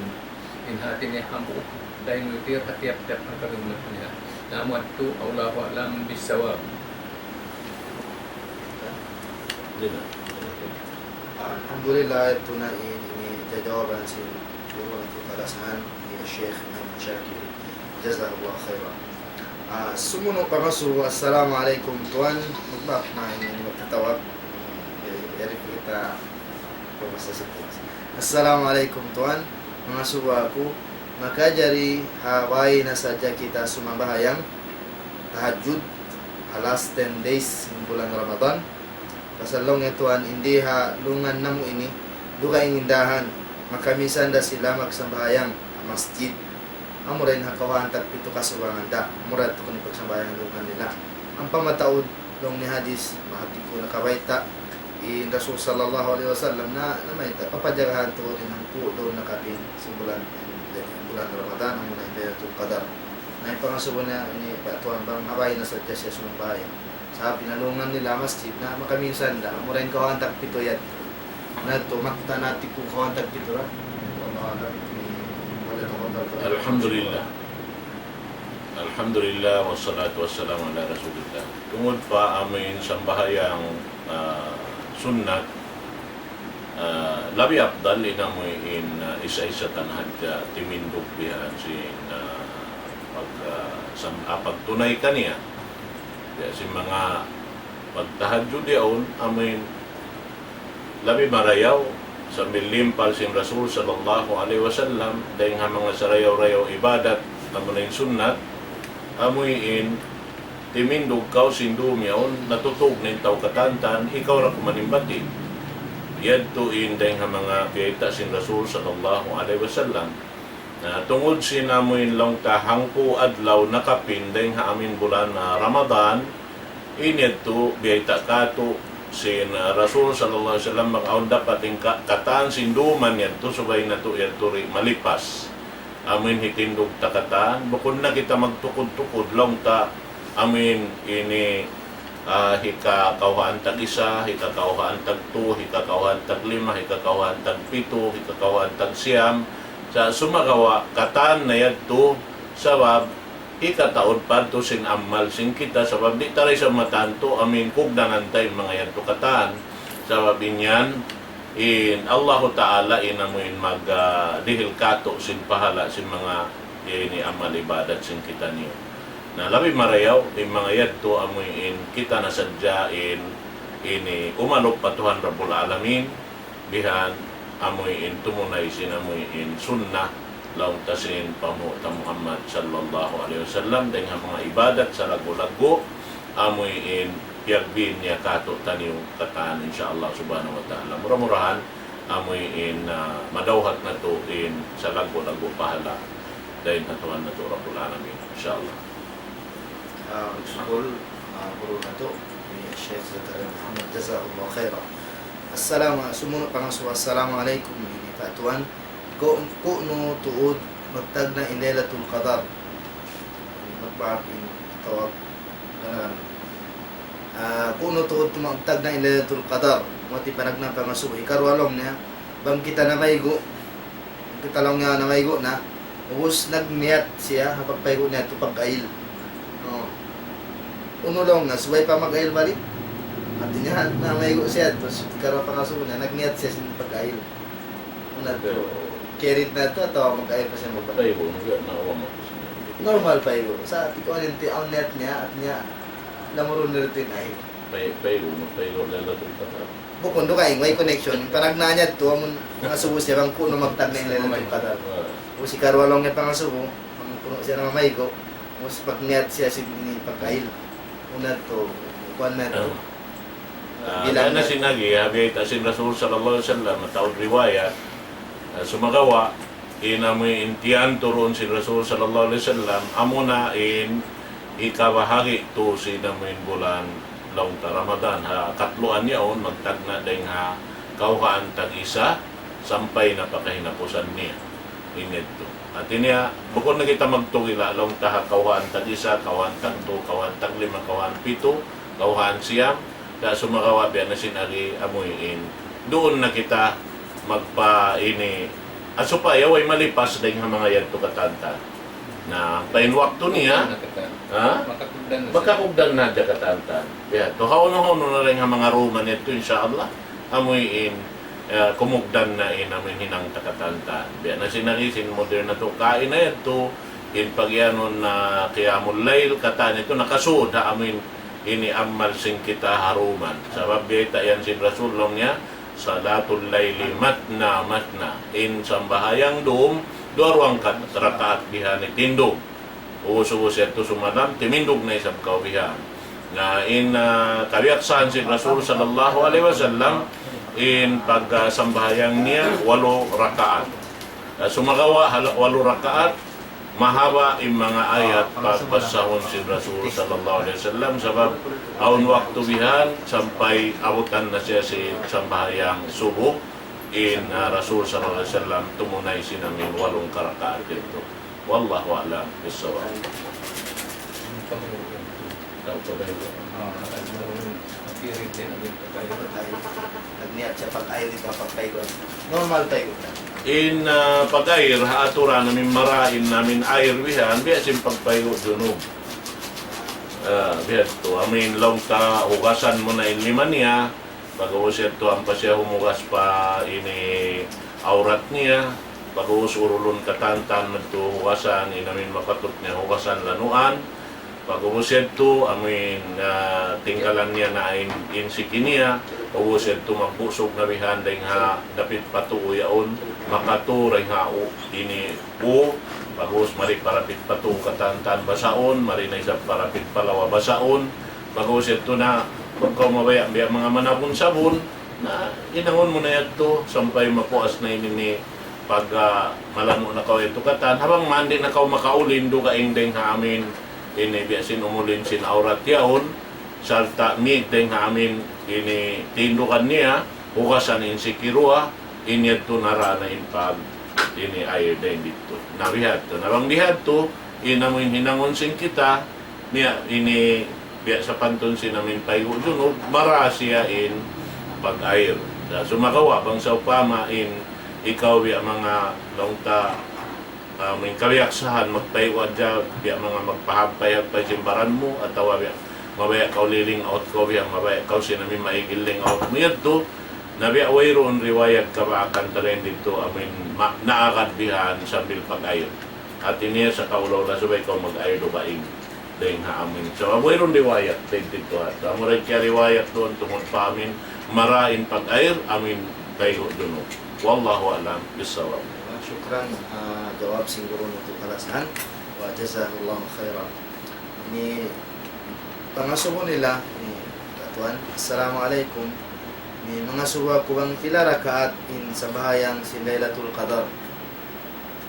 In hati niya hambuuk, dayn witir ha tiyap-tiyap na kagagmat niya. Na amu yadtu, والله أعلم بالصواب. Alhamdulillah, yadtu na in, ini jawaban sin guru natu' kalasahan, hi Sheikh Muhammad Shakir. Jazahullah khairan. Ah, sumunu' pangasubu, assalamu alaykum tuwan. Magbak na ini magtatawag. Eh, yari pa kita pamasa sa tuwan. Assalamu alaykum tuwan. Mangasubu aku, makajari ha way na sadja kita sumambahayang tahajjud ha last ten days sin bulan Ramadan. Pasal laung niya tuwan, in di ha lungan namu' ini, dugaing in dahan, makaminsan da sila magsambahayang ha masjid. Amura in ha kawhaan tagpitu kasubangan da. Amura yadtu kunu' pagsambahayang lungan nila. Ampa mataud laung niya hadis, mahati ku nakabayta', in Rasul sallallahu alayhi wasallam na, namayta', papajagahan tuud in hangpu' duun na kapin sin bulan, bulan Ramadan, amuna in Laylatul Qadar. Na in pangasubu niya ini, pa tuwan, bang ha way na sadja siya sumambahayang. Sa' pinalungan nila masjid na makaminsan da, amura in kawhaan tagpitu yan. Na tumatta nati ku kawhaan tagpitu ra. Wallahu a'lam. Wala tafadhal. Alhamdulillah. Alhamdulillah, wassalatu wassalamu ala rasulillah. Tungud pa amu in sambahayang, ah, sunnat, ah, labi afdal in amu in, ah, isa-isa ta na hadja timindug bihan sin, ah, pag, ah, sam-, ah, pagtunay kaniya. Biya' sin manga pagtahajjud yaun, amu in labi marayaw, sambil limpal sin Rasul sallallahu alayhi wasallam, dayng ha manga sarayaw-rayaw ibadat, amuna in sunnat, amu in timindug kaw sin dum yaun, natutug na in tau katantan, ikaw ra kuman in bati'. Yadtu in dayng ha manga biyayta' sin Rasul sallallahu alayhi wasallam. Na, tungud sin amu in laung ta hangpu' adlaw nakapin dayng ha amu in bulan, ah, Ramadan, in yadtu biyayta' katu' sin, ah, Rasul sallallahu alayhi wasallam, bang awn dapat in ka-, katan sin duman yadtu, subay natu' yadtu di' malipas. Amu in hitindug ta katan, bukun na kita magtukud-tukud, laung ta, amu in ini, ah, hika kawhaan tag-isa, hika kawhaan tagtu, hika kawhaan taglima, hika kawhaan tagpitu, hika kawhaan tagsiyam. Sa' sumagawa', katan na yadtu, sabab, hikataud pa yadtu sin amal sin kita, sabab di' ta da isab matantu, amu in kugdanan ta in manga yadtu katan. Sabab in yan, in Allahu Ta'ala in amu in mag, ah, dihil katu' sin pahala' sin manga ini amal ibadat sin kitaniyu. Na labi marayaw, in manga yadtu amu in kita na sadja in ini umalup pa Tuhan Rabbul Alamin, bihan amu in tumunay sin amu in sunnah, laung ta sin panghu' ta Muhammad sallallahu alayhi wasallam, dayng ha manga ibadat salaggu'-laggu', amu in piyagbin niya katu'taniyu katan, insya Allah subhanahu wa ta'ala. Mura-murahan, amu in, ah, madawhat natu' in salaggu'-laggu' pahala' dayn ha Tuhan natu' Rabbul Alamin, insya Allah. Ah, magsukul, ah, guru natu', hi Sheikh Zakaria Muhammad, jazahullah khairan. Assalamu, sumunu' pangasubu, assalamu alaykum, ini pa tuwan. Ku-, kunu' tuud magtagna' in Laylatul Qadar? Ini magbaak in tawag kanakan. Ah, kunu' tuud tu magtagna' in Laylatul Qadar? Mati panagna' pangasubu. Hikaruwa laung niya, bang kita namaygu', kita laung niya namaygu' na, ubus nagniyat siya, ha pagpaygu' niya tu pag-ayil. Oh. Unu laung niya, subay pa mag-ayil balik? Hati niya, namaygu' siya, terus hikaruwa pangasubu niya, nagniyat siya sin pag-ayil. Unu tu? Carried na tu atawa mag-ayil pa siya magbalik? Paygu', nag-, na, wa ma-, Normal paygu'. Sa' hati ku, awn in ti-, awn niyat niya, hati niya, lamurun na rin in ayil. Pay-, paygu', no, paygu', Laylatul Qadar. Bukun, dugaing, way connection. Panagna' niya tu, amun pangasubu siya, bang kunu' magtagna' in Laylatul Qadar. Ah. Ubus hikaruwa laung niya pangasubu, bang kunu' siya namaygu', ubus magniyat siya sin ini pag-ayil. Unu tu, kuwan na tu. Ah. Ah, bilang na sin agi, ha biyayta' sin Rasul sallallahu alayhi wasallam, mataud riwayat, ah, sumagawa', in amu in tiyan turun sin Rasul sallallahu alayhi wasallam, amuna in hikabahagi' tu sin amu in bulan Laung ta Ramadan, ha katluan yaun, magtagna' dayng ha kawhaan tag-isa, sampay na pa kahinapusan niya. Ini yadtu. Hati niya, bukun na kita magtugila', laung ta ha kawhaan tag-isa, kawhaan tagtu, kawhaan taglima, kawhaan pitu, kawhaan siyam, da sumagawa' biya' na sin agi amuin. Duun na kita magpa ini, supaya way malipas dayng ha manga yadtu katantan. Na, pa in waktu niya, ha? Makakugdan na siya. Makakugdan na hadja katantan. Biya' tu, hawnu-hawnu na dayng ha manga ruma niya tu, insya Allah. Amuin, eh, kumugdan na in amuin hinang ta katantan. Biya' na sin agi sin modern natu' kaina yadtu, in pagiyanun na qiyamul layl, katan yadtu nakasud ha amuin ini amal sin kita ha ruma. Sabab biya' ta yan sin Rasul laung niya, صلاة الليل مثنى مثنى. In sambahayang dum, duwa-duwa ka rakaat bihan itindug. Ubus-ubus yadtu sumalam, timindug na isab kaw bihan. Na in, ah, kabiyaksahan sin Rasul sallallahu alayhi wasallam, in pag, ah, sambahayang niya, walu rakaat. Ah, sumagawa' hal-, walu rakaat, mahaba' in manga ayat pagbasahun sin Rasul sallallahu alayhi wasallam, sabab awn waktu bihan sampay abutan na siya sin sambahayang subuh, in, ah, Rasul sallallahu alayhi wasallam tumunay sin amuin walung karakaat yadtu. Wallahu a'lam bissawab. Tau pa ba yun? Ah, ano, period din, ano yung pagkain? Nagniat siya pag-ayil, di ba, pagpayuan. Normal tayo na. In, ah, pag-ayil, ha aturan amuin marain amuin ayil bihan, biya' sin pagpaygu' junub. Ah, biya' tu, amuin laung ta, hugasan mu na in lima niya, pag'ubus yadtu ampa siya humugas pa ini awrat niya, pag'ubus urulun katantan madtu hugasan, in amuin mapatut niya hugasan lanuan, pag'ubus yadtu, amuin, ah, tinggalan niya na in, in siki niya, ubus yadtu magbusug na bihan dayng ha dapit pa tuu yaun, makatu dayng ha u, ini u, pag'ubus mari pa dapit pa tuu katantan basaun, mari na isab pa dapit pa lawa basaun, pag'ubus yadtu na, bang kaw mabaya' biya' manga manabun-sabun, na hinangun mu na yadtu, sampay mapuas na ini ni pag, ah, malanu' na kaw yadtu katan, ha bang man di' na kaw makaulin dugaing dayng ha amuin, ini biya' sin umulin sin awrat yaun, sarta' mig dayng ha amuin ini tindugan niya, hugasan in siki duwa, in yadtu nara na in pag, ini ayil dayng didtu. Na bihadtu, na bang bihadtu, in amuin hinangun sin kita, niya ini biya' sapantun sin amuin paygu' junub, mara siya in pag-ayil. Sa' sumagawa', bang sawpama in ikaw biya' manga laung ta, ah, amuin kabiyaksahan, magpaygu' hadja, biya' manga magpahagpay-hagpay sin baran mu, atawa biya' mabaya' kaw lilingaut kaw, biya' mabaya' kaw sin amuin maigil lingaut mu yadtu, na biya' wayruun riwayat kabaakan ta dayng didtu, amuin ma-, naagad bihan sambil pag-ayil. Hati niya sa' kaulaw na subay kaw mag-ayil dugaing dayng ha amuin. Sabab wayruun riwayat dayng didtu ha. Amu ra in kiyariwayat duun tungud pa amuin mara in pag-ayil, amuin paygu' junub. Wallahu a'lam bissawab. Shukran, ah, jawab sin guru natu' kalasahan. Wa jazahullahu khairan. Ini pangasubu nila, ini, katuan. Assalamualaikum. Ini mangasubu aku bang pila rakaat in sambahayang sin Laylatul Qadar.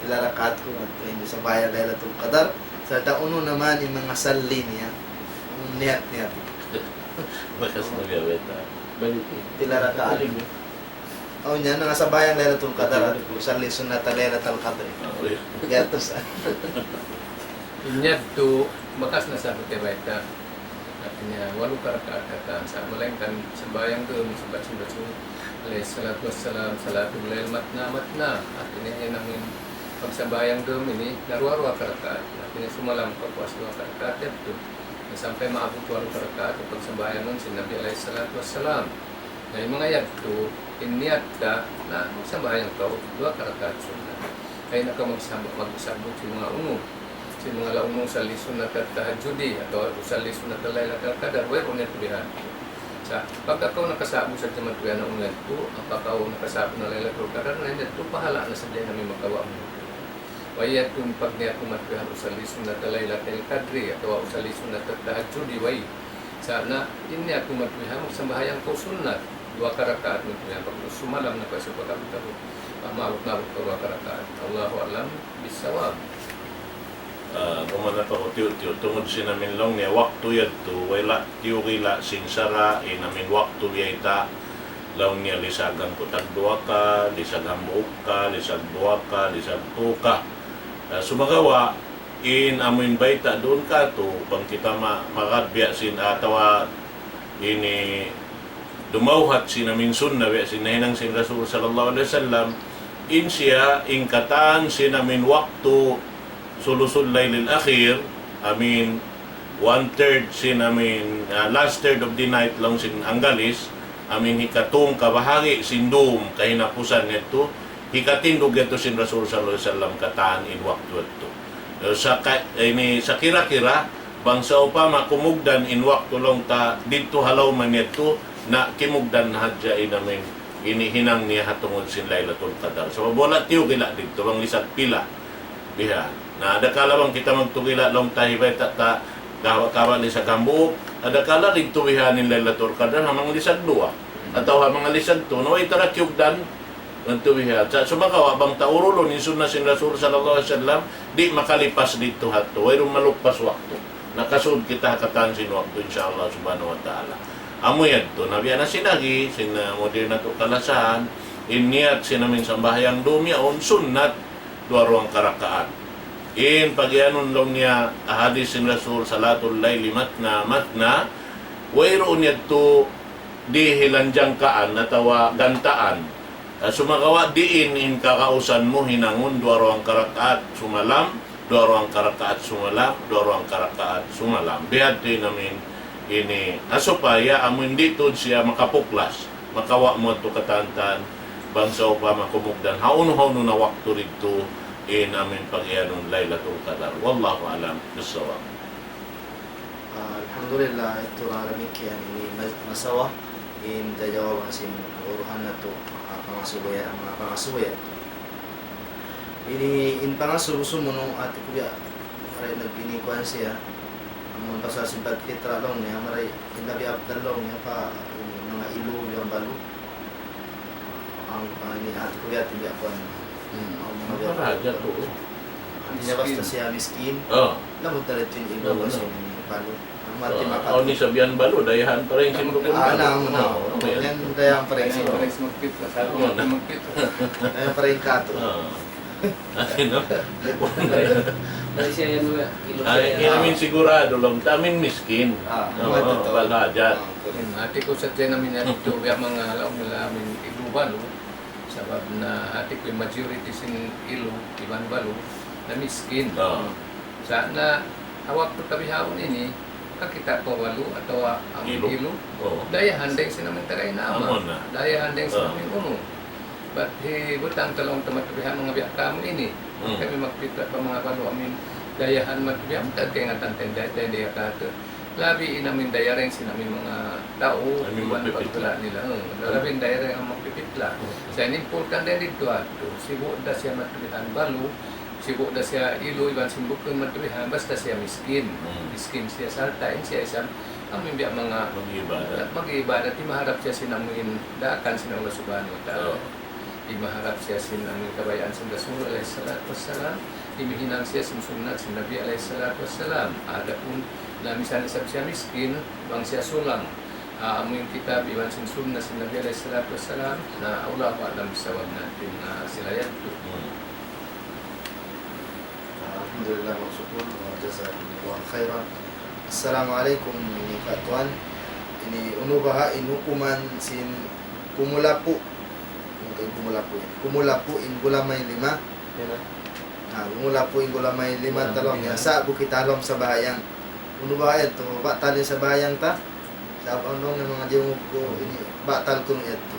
Pila rakaat ku in sambahayang Laylatul Qadar. Sarta' unu na man in manga salli niya. Unu niyat niya. Bakas na biya' beta. Balik eh. Pila rakaat. Balik eh. Awn yan, manga sambahayang Laylatul Qadar, usalli sunnata Laylatul Qadri. Ah, uy. Yadtu sa. In yadtu, bakas na sa pagkabayta. Hati niya, walu karakaat katan sa. Malaingkan sambahayang dum, sambahayang Rasul alayhi salatu wassalam, salatul layl matna matna. Hati niya, yan amuin pagsambahayang dum ini, naruwa-ruwa karakaat. Hati niya, sumalam kaw puas duwa karakaat yadtu. Na sampay maabut walu karakaat, pagsambahayang dum sin Nabi alayhi salatu wassalam. Na in manga yadtu, in niyat ta, na magsambahayang kaw duwa karakaat sunnat. Ayaw na kaw magsab-, magsabbut sin manga unu. Sin manga laung mu usalli sunnat at-tahajjudi, atawa usalli sunnat al-laylatal qadar, wayruun yadtu bihan. Sa', pagka kaw nakasabbut sadja madtu bihan unu yadtu, ampa kaw nakasabbut na Laylatul Qadar, na yadtu pahala' na sadja in amuin makawa' mu. Way yadtu in pagniyat mu madtu bihan usalli sunnat al-laylatil qadri, atawa usalli sunnat at-tahajjudi, way. Sa' na, in niyat mu madtu bihan, magsambahayang kaw sunnat, duwa karakaat madtu bihan, pag sumalam na kaw sa pag-abut-abut, ah, maabut-abut kaw duwa karakaat. Allahu a'lam bissawab. Ah, bang mana pa ku tiyu'-tiyu', tungud sin amin laung niya waktu yadtu, wala' tiyukila sin sara', in amin waktu biyayta', laung niya lisag hangpu' tagduwa ka, lisag hambuuk ka, lisag duwa ka, lisag tū ka. Ah, sumagawa', in amin bayta' duun katu', bang kita ma-, magad biya' sin atawa ini dumawhat sin amin sunnah biya' sin nahinang sin Rasul sallallahu alayhi wasallam, in siya in katan sin amin waktu sulusul laylil akhir, amin one third sin amin, ah, last third of the night laung sin Anggalis, amin hikatū kabahagi' sin dūm kahinapusan yadtu, hikatindug yadtu sin Rasul sallallahu alayhi wasallam katan in waktu yadtu. Eh, sa ka-, ini, sakira-kira, bang sawpama kumugdan in waktu laung ta didtu ha lawm yadtu, na kimugdan hadja in amin ini hinang niya ha tungud sin Laylatul Qadar. Sabab wala' tiyukila didtu, bang lisag pila. Biha'. Na, adakala bang kita magtukila laung ta hibayta' ta, kawa-kawa lisag hambuuk, adakala didtu biha' in Laylatul Qadar, ha manga lisag duwa. Atawa ha manga lisag tū, na way ta ra kiyugdan, Ngadtu biha'. Sa' sumagawa' bang ta urulun in sunnah sin Rasul sallallahu alayhi wasallam, di' makalipas didtu hadtu. Wayruun malupas waktu. Nakasud kita ha katan sin waktu, insya Allah subhanahu wa ta'ala. Amu yadtu, na biya' na sin agi, sin, uh, mudin natu' kalasahan, in niyat sin amin sambahayang dūm yaun, sunnat, duwa duwang karakaat. In pagiyanun laung niya, hadis sin Rasul, salatul layli matna, matna, wayruun yadtu dihilan jangkaan atawa gantaan. Ah, sumagawa' diin in kagausan mu hinangun duwa duwang karakaat sumalam, duwa duwang karakaat sumalam, duwa duwang karakaat sumalam. Bihadtu in amin ini, ah, supaya amun di' tuud siya makapuklas, makawa' mu adtu katantan, bang sawpama kumugdan, hawnu-hawnu na waktu didtu, in amin pagiyanun Laylatul Qadar. Wallahu a'lam bissawab. Ah, alhamdulillah, itu ra damikkiyan ini mas-, masawa in jawaban sin kauruhan natu', ah, pangasubu ya, manga pangasubu ya. Ini in pangasubu sumunu' ati kuya, maray nagbini kuwan siya. Amun pasal sin pagpitra laung niya, maray in labi afdal laung niya pa, ini, manga ilu, yan balu. Ang, ang ini, ati kuya, ati kuya kuwan. Hmm. Ang manga biya' Maparaja tu. Hati niya basta siya miskin. Ah. Lamud na rin in ilu. Lamud na. Sin balu. Ang mati. Ah, makat. Awn isab yan balu, dayahan pa rin sin bukun. Ah, balu. Na, na. Oo, yan. Yan, dayahan pa rin sin. Dayahan pa rin sin magpitra. Sabi nga, magpitra. Oo, na. Magpitra. Dayahan pa rin katu'. Ah. Ano? Malaysia yan, ilu. Ay, siya yan. Amin sigurado laung ta, amin miskin. Ah, oo, matuto. Wal hajat. Ah, okay. Hmm, hati ku sa' tiyan amin yan, ito, biya' manga laung nila amin ilu balu. Sabab na hati ku in majority sin ilu, iban balu, na miskin. Ah. Sa' na, ha waktu ta bihaun ini, kakita' ku balu atawa amun ilu. Ilu? Oo. Dayahan dayn sin amin tagay na ama. Amun na. Dayahan dayn sin amin unu. Bat hibutang ta laung ta matubihan manga biya' kamu ini. Hmm. Kami magpitra pa manga balu amin dayahan matubihan, magtagad kaingatan ta in day-, day-, day-, katu'. Labi in amin daya dayn sin amin manga tau, amin iban magpipitla. Pagpitla nila. Hmm. Labi in daya dayn amin magpipitla. Hmm. Sa' in importante didtu atu, sibu' da siya matubihan balu, sibu' da siya ilu iban sin bukun matubihan, basta siya miskin. Hmm. Miskin siya, sarta' in siya isab amin biya' manga mag-ibadat. Mag-ibadat, di' maharap siya sin amin daakan sin Allah Subhanahu wa Ta'ala. Oh. Di' maharap siya sin amin kabayaan sin Rasul alayhi salatu wassalam, di' mahinang siya sin sunnat sin Nabi alayhi salatu wassalam. Adapun na misan isab siya miskin, bang siya sulang, ah, amu in kitab iban sin sunnat sin Nabi alayhi salatu wassalam, na Allahu a'lam bissawab, na, na sila yadtu. Hmm. Alhamdulillah, magsukul, wa jazakumullahu khairan. Assalamu alaykum, ini Ka' Tuan. Ini unu baha' in hukuman sin kumulapu'. Mungkin kumulapu'. Kumulapu' in gulamay lima. Yan na. Ah, kumulapu' in gulamay lima. Gulamay lima. Talong ya. Sa' bukit talong sambahayang. Unu baha' yadtu, batal in sambahayang ta? Sabab laung niya manga diyungug ku ini, batal kunu' yadtu.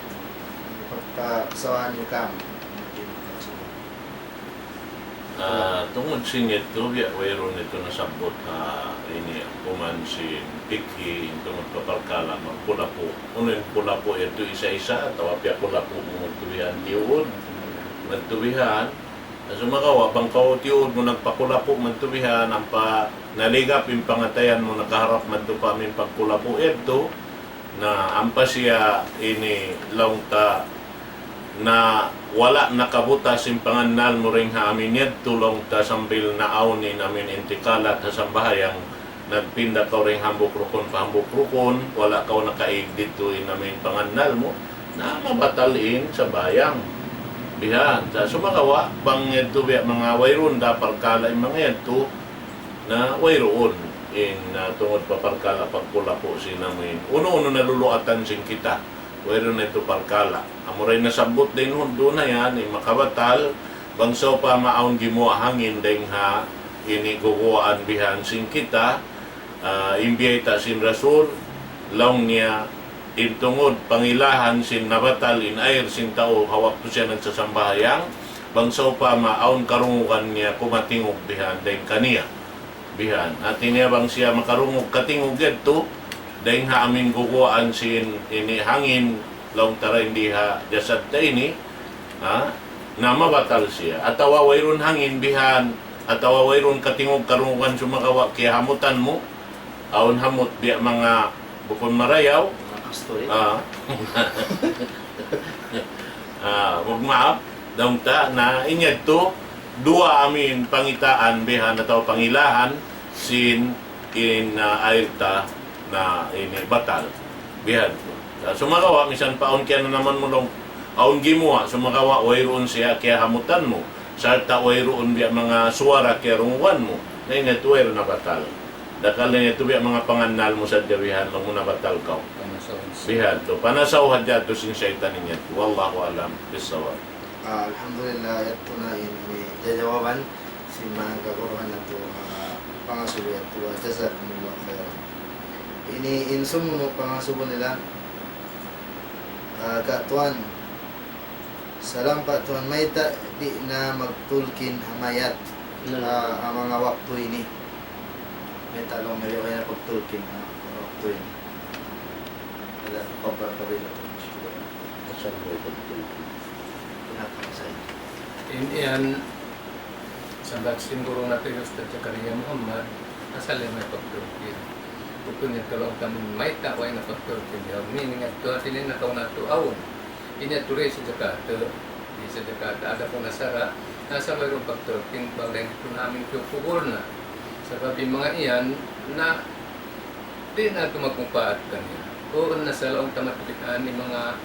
Pagkasawahan niyu kami. Ah, tungud sin yadtu, biya' wayruun yadtu nasabbut, ah, ini, hukuman sin pikhi, in tungud pa parkala' magkulapu'. Unu in kulapu' yadtu, isa-isa, atawa piyakulapu' mu madtu bihan tiyuud, madtu bihan. Sumagawa', bang kaw tiyuud mu nagpakulapu' madtu bihan, ampa naligap in pangatayan mu nakaharap madtu pa amin pagkulapu' yadtu, na ampa siya ini laung ta na wala' nakabutas in pangannal mu dayn ha amin yadtu laung ta sambil naawn in amin intikalat ha sambahayang, nagpinda kaw dayn hambuuk rukun pa hambuuk rukun, wala' kaw nakaig didtu in amin pangannal mu, na mabatal in sambahayang. Bihan, sa' sumagawa', bang yadtu biya' manga wayruun da parkala' in manga yadtu, na wayruun in, ah, tungud pa parkala' pagkulapu sin amin. Unu-unu naluluatan sin kita. Wayruun na yadtu parkala'. Amura in nasabbut dayn hundu' na yan, in makabatal, bang sawpama awn gimuwa' hangin dayn ha ini guguwaan bihan sin kita, ah, in biyayta' sin Rasul, laung niya, in tungud pangilahan sin nabatal in air sin tau ha waktu siya nagsasambahayang, bang sawpama awn karungugan niya kumatingug bihan dayn kaniya. Bihan. Hati niya bang siya makarungug katingug yadtu, dayn ha amin guguwaan sin ini hangin, laung ta dayn di ha jasad ta ini, ha? Na mabatal siya. Atawa wayruun hangin bihan, atawa wayruun katingug karungugan sumagawa' kiyahamutan mu, awn hamut biya' manga bukun marayaw. Manga pastor, eh. Ah. Ah, magmaap, laung ta, na in yadtu, duwa amin pangitaan bihan atawa pangilahan sin in, ah, air ta na ini batal. Bihan. Sa' sumagawa', misan pa awn kiyananaman mu laung, awn gimuwa', sumagawa' wayruun siya kiyahamutan mu, sarta' wayruun biya' manga suwara kiyarungugan mu, na in yadtu wayruun na batal. Dakal na yadtu biya' manga pangannal mu sadja bihan, laung mu na batal kaw. Panasaw. Bihan tu, panasaw hadja tu sin saytan in yadtu. Wallahu a'lam bissawab. Ah, alhamdulillah, yadtu na in, ini jajawaban sin manga kaguruhan natu', ah, pangasubu yadtu, wa jazakumullahu khairan. Ini in sumunu' pangasubu nila, ah, Ka Tuan. Salam Pak Tuan, mayta' di' na magtulkin ha mayat, na, ha, ha manga waktu ini. Mayta' laung mari way na pagtulkin ha waktu ini. Ala, kabar, kabar, kabar. Assalamualaikum. Pinaka masaya. In yan, sambat sin guru natu' Ustadz Zakaria Muhammad, asal yan may pagtulkin. Bukun yan kalau kami mayta' way na pagtulkin. Yan, meaning yadtu, hati niya nakauna tu awn. Ini yadtu ri sadja katu', di' sadja katu', adapun ha sara', na sa' wayruun pagtulkin, bang dayn didtu na amin kiyukugul na. Sabab in manga yan, na, di' na tu magmumpaat kaniya. Kunu' na sa' laung ta matulihan in manga,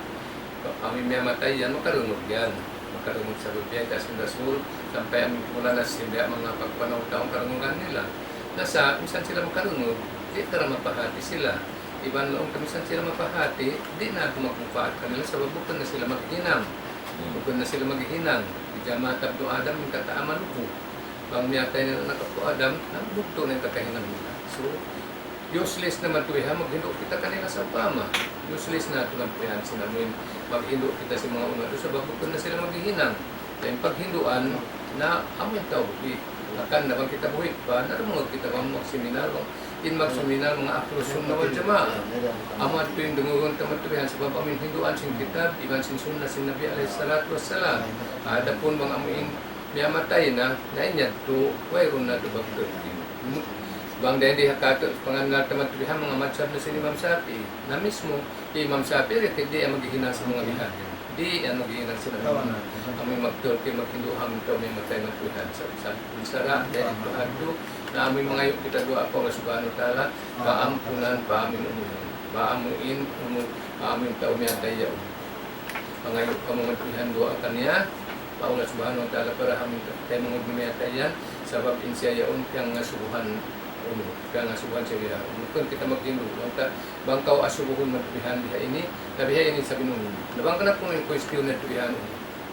amin miyatay yan, makarungug yan. Makarungug sabab yan, taas in Rasul, sampay amin kumulanas, sin biya' manga pagpanaw-taw karungugan nila. Na sa', misan sila makarungug, di' ta ra mapahati sila. Iban laung ta misan sila mapahati, di' na aku magmumpaat kanila sabab bukun na sila maghihinang. Hmm. Bukun na sila maghihinang. Ija mata ibnu Adam, in kata amaluhu. Bang miyatay na in anak apu' Adam, na bugtu' na in kakahinang nila. So, useless na matuwi ha, maghindu' kita kanila sawpama. Useless na tu matuwi ha, sin amuin maghindu' kita sin manga unu tu sabab bukun na sila maghihinang. Dayn paghinduan na amuin tawhid. Hangkan na bang kita buhi' pa, narumungug kita bang magseminar, bang in magseminar manga Ahlus Sunnah wal Jamaah. Amu yadtu in dungugun ta matuwi ha sabab amuin hinduan sin kitab, iban sin sunnah sin Nabi alayhi salatu wassalam. Adapun bang amuin miyatay na, na in yadtu, wayruun na tu pagtulkin. Bang dayn di ha katu' pangannal ta matuwi ha manga madhab na sin Imam Shafi'i. Na mismu, Imam Shafi'i, di' yan maghihinang sin manga bihan. Di' yan maghihinang sin manga, amu in magtulkin, maghindu' ha amu in tau miyatay matuwi ha. Sa', sa', sara', dayn di ha tu, na amu in mangayu' kita duwaa pa Allah Subhanahu wa Ta'ala, kaampunan pa amu in umul. Pa amu in umul, pa amu in tau miyatay yaun. Mangayu' kamu matuwi ha duwaa kaniya, pa Allah Subhanahu wa Ta'ala para ha amu in tau miyatay yan, sabab in siya yaun piyangasubuhan unu, piyangasubuhan siya bihaun. Bukun kita maghindu', laung ta, bang kaw asubuhun matuwi ha ini, na biha ini isab in unu. Na bang kaniya kunu' in question natu' bihaun,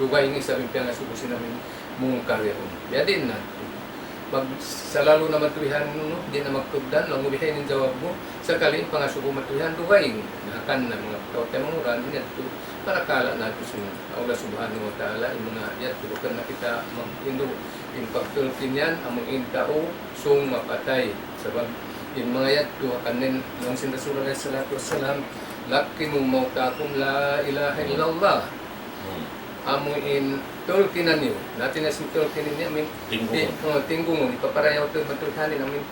dugaing isab in piyangasubu sin amu in mungkar yaun. Biya' diin na. Pag salalu na matuwi ha ini unu, di' na magtugdan, laung mu biha ini in jawab mu, sakali in pangasubu matuwi ha dugaing. Na hangkan na manga tau taymanghuran, in yadtu, parakala' natu' sin Allah Subhanahu wa Ta'ala, in manga yadtu, bukun na kita maghindu', in pagtulkin yan, amu in tau, sung mapatay. Sabab, in manga yadtu, hangkan in, laung sin Rasul alayhi salatu wassalam, لقنوا موتاكم لا إله إلا الله. Hmm. Amu in tulkinan niyu. Na hati niya sin tulkinan niyu, amu in, tinggungun. Di-, oh, tinggungun. Ipaparayaw tu matuwi ha ini, amu in,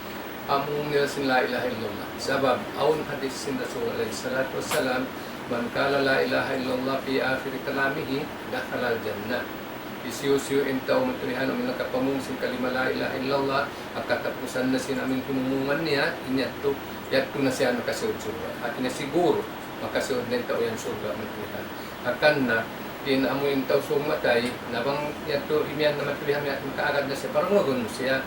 amu in nila sin la ilaha illallah. Sabab, awn hadith sin Rasul alayhi salatu wassalam, من قال لا إله إلا الله في آخر كلامه دخل الجنة. Hisiyu-siyu in tau matulihan amin nakapamung sin kalima la ilaha illallah, ha katapusan na sin amin himumungan niya, in yadtu, yadtu na siya makasud surga'. Hati niya siguru, makasud na in tau yan surga' matulihan. Hangkan na, in amu in tau sung matay, na bang yadtu imiyan na matulihan, miyan makaagad na siya, parungugun mu siya,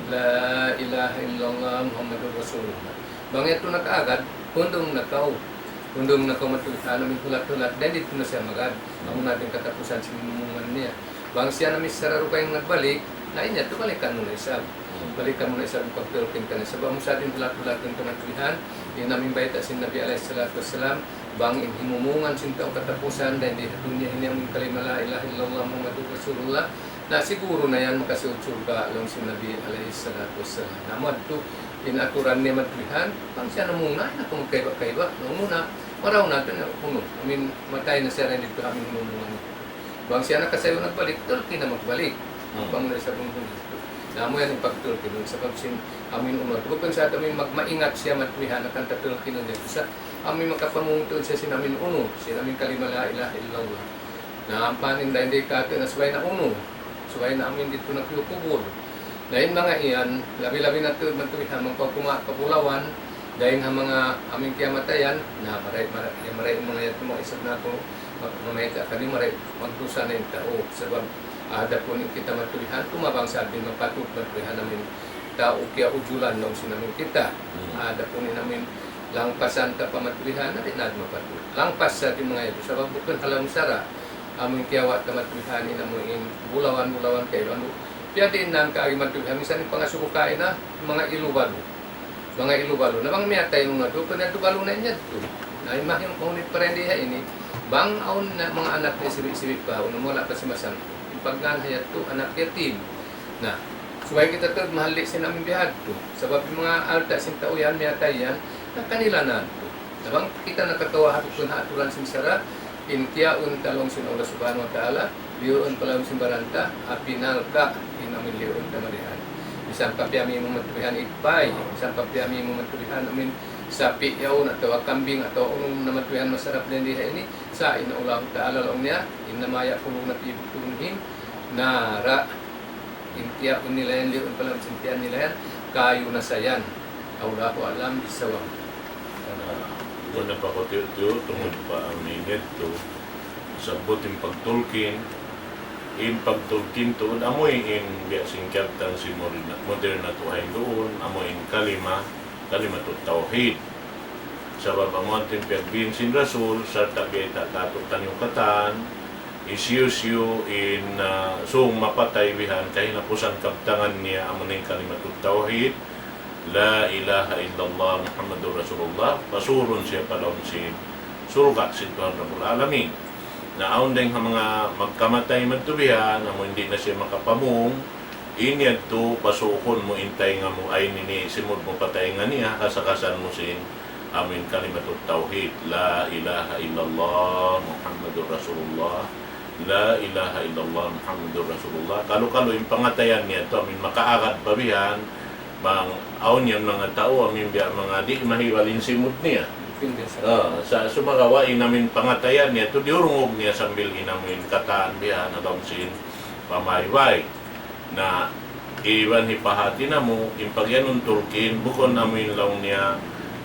لا إله إلا الله محمد رسول الله. Bang yadtu nakaagad, hundung na kaw. Hundung na kaw matulihan amin hulat-hulat, dayn didtu na siya magad. Amu na in katapusan sin himumungan niya. Bang siya na misan sararukaing nagbalik, na in yadtu balikan mu na isab. Balikan mu na isab in pagtulkin kaniya. Sabab amu sa in hulat-hulat in kamatulihan, in amin bayta' sin Nabi alayhi salatu wassalam, bang in himumungan sin tau katapusan, dayn di ha dunya ini amin kalima la ilaha illallah Muhammadur Rasulullah, na siguru na yan makasud surga' laung sin Nabi alayhi salatu wassalam. Na amu yadtu, in aturan niya matulihan, bang siya namung na, in aku magkaiba-kaiba, laung mu na, marayaw natu' na kunu', amin matay na siya dayn didtu amin himumungan. Bang siya nakasayu nagbalik, tulkin na magbalik. Ampa mu na isab unu yadtu. Na amu yan in pagtulkin, sabab sin amin unu. Bukun sa amin magmaingat siya matulihan akan tatulkin niya. Sa amin makapamung tuud siya sin amin unu, sin amin kalima la ilaha illallah. Na ampa in dayn di katu' na subay na unu, subay na amin didtu na kiyukubul. Na in manga yan, labi-labi na tuud matulihan, mangkukuma' pa bulawan, dayn ha manga amin kiyamatayan, na maray, maray, maray manga yan, manga isab na aku, ma-, mamayta' kaniyu maray, magdusa na in tau. Sabab, adapun in kita matulihan, tumabang sa di' mapatut matulihan amin tau kiyaujulan laung sin amin kita. Adapun in amin langpasan ta pa matulihan, na di' na mapatut. Langpas sa di' manga yadtu, sabab bukun ha lawm sara'. Amu in kiyawa' ta matulihan in amu in bulawan-bulawan kailu. Biya' diin na in kaagi matulihan, misan in pangasubu kaina, manga ilu balu. Manga ilu balu. Na bang miyatay in unu yadtu, pag yadtu balu na in yadtu. Na in mahim-, mahunit pa dayn di ha ini, bang awn na manga anak niya sibi'-sibi' pa, unu mu wala' pa simasangkut. In pagngān ha yadtu, anak yatim. Na, subay kita tuud mahalli' sin amin bihadtu. Sabab in manga alta' sin tau yan, miyatay yan, na kanila na yadtu. Na bang kita nakakawa' ha bukun ha aturan sin sara', in kiyaun ta laung sin Allah Subhanahu wa Ta'ala, liyuun pa lawm sin baran ta, ha pinalka', in amin liyuun ta madihan. Misan pa piyami mu matulihan igpay, misan pa piyami mu matulihan amin sapi' yaun, atawa kambing, atawa unu na matulihan masarap dayn di ha ini, sa' in Allah Ta'ala laung niya, إنما يأكلون في بطونهم نارا. In tiyan nila yan, liyuun pa lawm sin tiyan nila yan, kayu na sa yan. Allahu a'lam bissawab. Na, muna pa ku tiyu'-tiyu', tungud pa amu in yadtu. Sabbut in pagtulkin, in pagtulkin tuud, amu in biya' sin kiyabtan sin moderna, moderna tuud duun, amu in kalima, kalimatut tawhid. Sabab amu in piyagbin sin Rasul, sarta' biyayta' katu' taniyu katan, hisiyu-siyu in, ah, sung mapatay bihan kahinapusan kabtangan niya amu in kalimatut tawhid, لا إله إلا الله محمد رسول الله, pasurun siya pa lawm sin surga' sin Tuhan Rabbul Alamin. Na awn dayng ha manga magkamatay madtu bihan, amu in di' na siya makapamung, in yadtu pasuukun mu in taynga mu, ay nini simud mu pa taynga niya, kasakasan mu sin amu in kalimatut tawhid, لا إله إلا الله محمد رسول الله, لا إله إلا الله محمد رسول الله. Kalu-kalu in pangatayan niya yadtu, amu in makaagad pa bihan, bang awn yan manga tau, amu in biya' manga di' mahiwal in simud niya. Depende sa. Ah, sa' sumagawa' in amu in pangatayan niya yadtu, diyurungug niya sambil in amu in katan bihan, ha lawm sin pamaybay. Na, iban hipahāti namu', in pagiyanun tulkin, bukun amu in laung niya,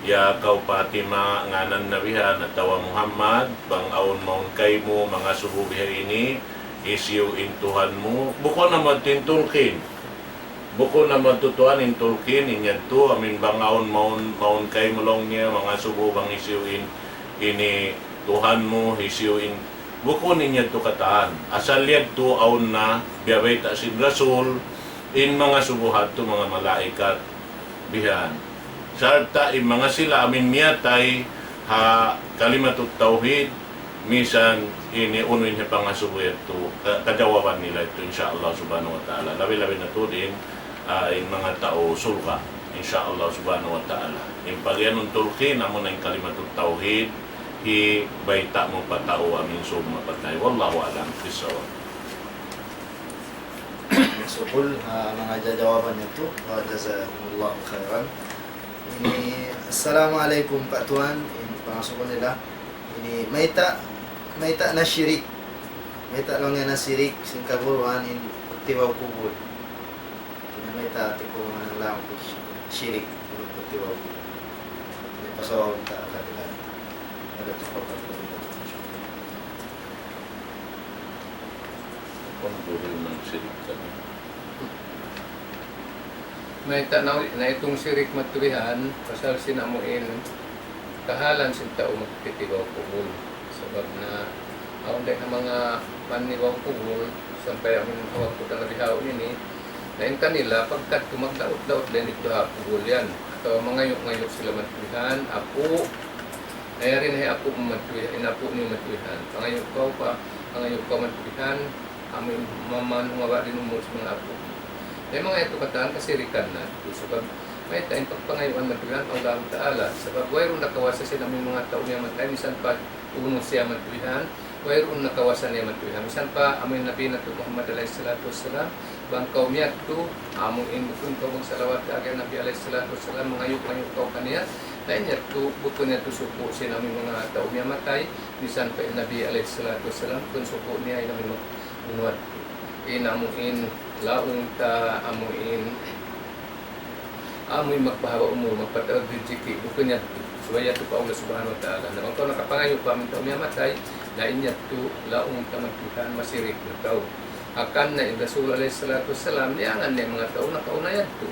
"Ya kaw Fatima," ngānan na bihan, atawa "Muhammad," bang awn mawn kaymu, mangasubu biha ini, hisiyu in Tuhan mu, bukun amu yadtu in tulkin. Bukun amu yadtu tuwan in tulkin, in yadtu, amu in bang awn mawn, mawn kaymu laung niya, mangasubu bang hisiyu in, ini Tuhan mu, hisiyu in, bukun in yadtu katan. Asal yadtu awn na, biya' bayta' sin Rasul, in mangasubu hadtu manga malaikat, bihan. Sarta' in manga sila amu in miyatay ha kalimatut tawhid, misan ini unu in hipangasubu yadtu, ka-, kajawaban nila yadtu, insya Allah subhanahu wa ta'ala. Labi-labi na tuud in, ah, in manga tau surga', insya Allah subhanahu wa ta'ala. In pagiyanun tulkin, amu na in kalimatut tawhid, hibayta' mu pa tau amu in sung mapatay. Wallahu a'lam bissawab. Sukul, ah, manga jawaban yadtu. Wa jazakumullahu khairan. Ini, assalamu alaykum, Pak Tuan. In pangasubu nila, Ini mayta', mayta' na shirik. Mayta' laung niya na shirik sin kaguruhan in pagtibaw kubul. Ini mayta' ati ku manang laung ku shirik in pagtibaw kubul. Ini pasawaw ta katilan. Ada tu pa pa. Kung dulil man shirik kami. Mayta' na, na itung shirik matuwihan, pasal sin amu in kahalan sin tau magtitibaw kubul. Sabab na, awn da in manga manibaw kubul, sampay amu in waktu ta na bihaun ini, na in kanila, pagkadtu magdaut-daut da in didtu ha kubul yan. Atawa mangayu'-ngayu' sila matuwihan, apu', na yari na hi apu' matuwihan, in apu' niyu matuwihan. Pangayu' kaw pa, pangayu' kaw matuwihan, amu in mamanung awa' din umul sin manga apu'. May manga yadtu katan kasirikan na. Sabab mayta' in pagpangayuan matuwihan pa Allahu Ta'ala. Sabab wayruun nakawasa sin amu in manga tau miyatay, misan pa unu siya matuwihan, wayruun nakawasa niya matuwihan. Misan pa amu in Nabi natu' Muhammad alayhi salatu wassalam, bang kaw miyadtu, amu in bukun kaw magsalawat ha Nabi alayhi salatu wassalam, mangayu'-ngayu' kaw kaniya, na in yadtu, bukun yadtu suku' sin amu in manga tau miyatay, misan pa in Nabi alayhi salatu wassalam, bukun suku' niya in amu in mag-, unu yadtu. In amu in laung ta amu in, amu in magpahaba' umul, magpataud rijiki', bukun yadtu. Subay yadtu pa Allah Subhanahu wa Ta'ala. Na bang kaw nakapangayu' pa amu in tau miyatay, na in yadtu, laung ta matuwihan masirik na kaw. Hangkan na in Rasul alayhi salatu wassalam, liyangan niya in manga tau nakauna yadtu.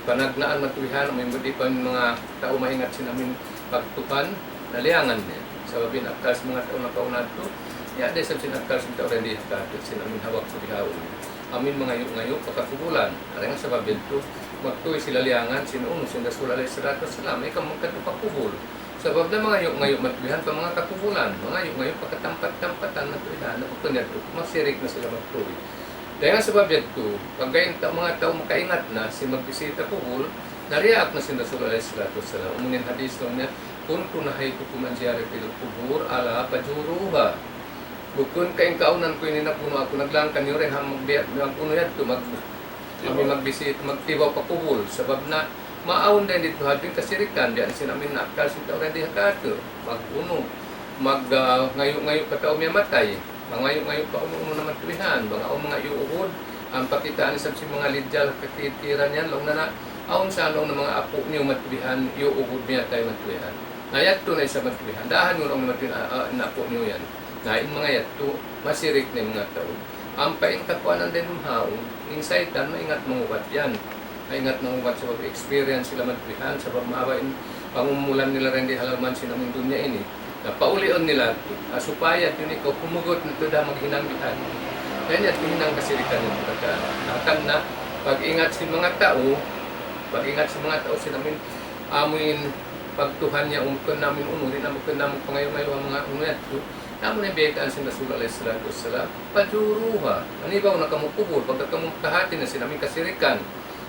Panagnaan matuwihan, amu in di' pa in manga tau maingat sin amu in pagtuhan, na liyangan niya. Sabab in akkal sin manga tau nakauna yadtu, ya, di' isab sin akkal sin tau dayn di ha katu' sin amu in ha waktu bihaun. Amu in mangayu'-ngayu' pa kakubulan. Dayn ha sabab yadtu, magtuy sila liyangan sin unu sin Rasul alayhi salatu wassalam, ikaw magkadtu pa kubul. Sabab na mangayu'-ngayu' matuwihan pa manga kakubulan, mangayu'-ngayu' pa katampat-tampatan matuwihan, na bukun yadtu, masirik na sila magtuy. Dayn ha sabab yadtu, pagga in tau, manga tau makaingat na sin magbisita kubul, nariyaak na sin Rasul alayhi salatu wassalam. Amu in hadith laung niya, كنت نهيتكم عن زيارة القبور، ألا فزوروها. Bukun ka in kaawnan ku ini nagpunu' aku, naglāng kaniyu dayn ha magbiya', magpunu' yadtu, mag-, amu in magbisit, magtibaw pa kubul. Sabab na, maawn dayn didtu ha dunya kasirikan, biya' na sin amu in akkal sin tau dayn di ha katu'. Magpunu', mag, ah, ngayu'-ngayu' pa tau miyatay. Mangayu'-ngayu' pa unu-unu na matuwihan, bang awn manga iyuuhud, amu in pakitaan isab sin manga lijal ha kakikiran yan, laung niya na, awn sa laung niya manga apu' niyu matuwihan, iyuuhud miyatay matuwihan. Na yadtu na isab matuwihan, dāhan niyu laung niya matuwihan, ah, ah, in apu' niyu yan. Na in manga yadtu, masirik na in manga tau. Ampa in kakuanan dayn duun haun, in saytan, maingat mangubat yan. Maingat mangubat sabab experience sila matuwihan, sabab mahaba' in pangumulan nila dayn di ha lawm sin amu in dunya ini. Na pauliun nila, ah, supaya yadtu in ikaw humugut na tuud ha maghinang bihan. Dayn yadtu hinang kasirikan yadtu katan. Hangkan na, pag-ingat sin manga tau, pag-ingat sin manga tau sin amu in, amu in pagtuhan niya, um, bukun na amu in unu, di' na bukun na amu in pangayu'-ngayu' ha manga unu yadtu. Na amu in biyaytaan sin Rasul alayhi salatu wassalam, فزوروها. Manibaw na kamu kubul, pagga kamu kahāti na sin amu in kasirikan.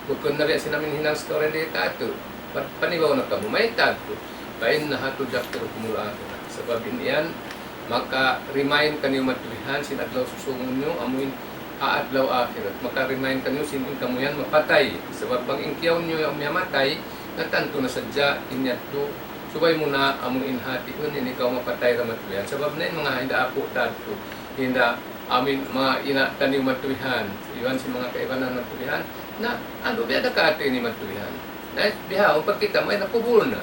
Bukun na biya' sin amu in hinang sin tau dayn di ha katu'. Pa-, panibaw na kamu, mayta' yadtu. فإنها تذكركم الآخرة. Sabab in yan, maka-remind kaniyu matuwihan sin adlaw susūngun niyu, amu in ha adlaw akhirat. Maka-remind kaniyu sin in kamu yan mapatay. Sabab bang in kiyaun niyu yan miyatay, na tantu na sadja in yadtu, subay mu na amu in hātihun in ikaw mapatay ra matuwihan. Sabab na in manga hinda apu' ta yadtu, hinda amu in manga ina' taniyu matuwihan, iban sin manga kaibanan matuwihan, na, anu, biya' da katu' ini matuwihan. Na, bihaun pagkita' mu, ay, nakubul na.